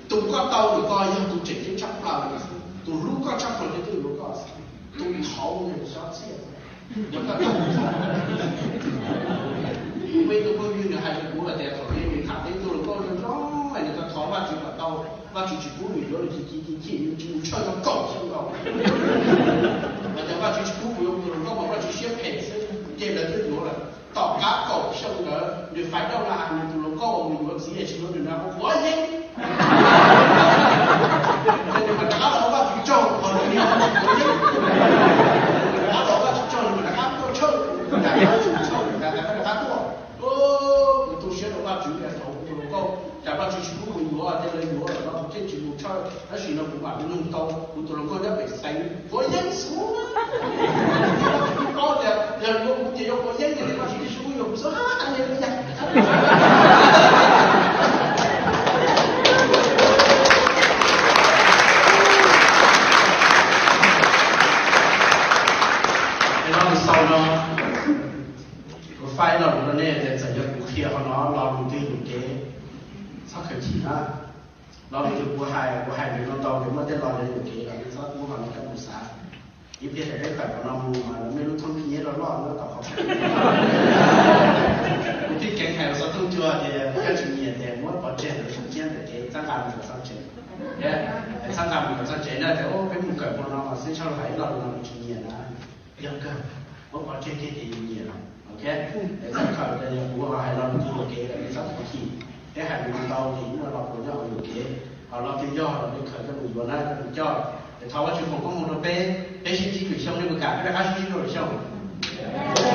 tus koj tau ntawm koj yog tus tseem ceeb tshaj plaws, tus hlub koj tshaj plaws ces twb yuav koj, tus thaud nws xyov txiaj. Muaj ib tug phooj ywg nws hais rau kuv hais tias thaum ub nws tham tau ib tug hluas nkauj zoo zoo, nws tau thov Vajtswv kom tau, Vajtswv tsis pub nws yuav, nws chim chim chim chim, nws tsis mus tshawj tau kaum xyoo nkaus. Hais tias Vajtswv tsis pub kuv yuav tus hluas nkauj mas Vajtswv siab phem xwb, ces lawv twb yuav lawm. Tom qab kaum xyoo ntawd nws fais dauj no hais nws tus hluas nkauj uas nws yuav txiv es tsis yuav nws no ua yeeb. Nws mam rov qab los ua Vajtswv tsaug, qhov no nws ua yeeb. Nws mam rov qab los ua Vajtswv tsaug, nws mam rov qab tuaj tshawj, rov qab tuaj. Kuv tu siab rau Vajtswv tias thaum kuv tus hluas nkauj cas Vajtswv tsis pub kuv yuav, ces lawv yuav lawm no kuv thiaj tsis mus tshawj, tab sis no kuv mam li nug tau kuv tus hluas nkauj nyob pem xeev ua yeeb xwb. Yog yuav kuv ces yuav quav yeeb, yog tias koj tsis sib sub yuav kuv xub hab li ntag. Es lo lus xaus no, kuv faib lo lus rau nej tias txawm yog kuv qhia qhov no lo lus twg yuam kev, txhob khaws chim na. Lo lus twg kuv hais, kuv hais ntawd no tau tias muaj tej lo lus yuam kev los nej txhob muab qhov no coj mus xav. Ib pliag thaum peb kawm qhov no mus mas lawv muaj lub thoob nyiab loj loj nyob tom qhov. Kuv tib keev hais los xov tooj cua tias koj tsis nyiam tias muab pov tseg ntawm sab ciab ntawm kev txhawb nqa mus kom txog tsev. Txhawb nqa mus kom txog tsev na tias peb mus kawm hmo no mas xwb tshaj hais ib lo lus no kuv tsis nyiam na. Yog kawg, muab pov tseg kiag ces yus nyiam lawm. Ok, es txhob khaws tias yog kuv ho hais lo lus twg yuam kev los nej txhob khaws chim. Peb hais mus ntau ces ib lo puas nyob hauv yuam kev, ho lo twg yog los nej khaws coj mus yuav na, coj mus coj. Es thov Vajtswv foom koob hmoov rau peb, peb sib ntsib lwm xyoo, nej puas kam peb rov qab sib ntsib rau lwm xyoo?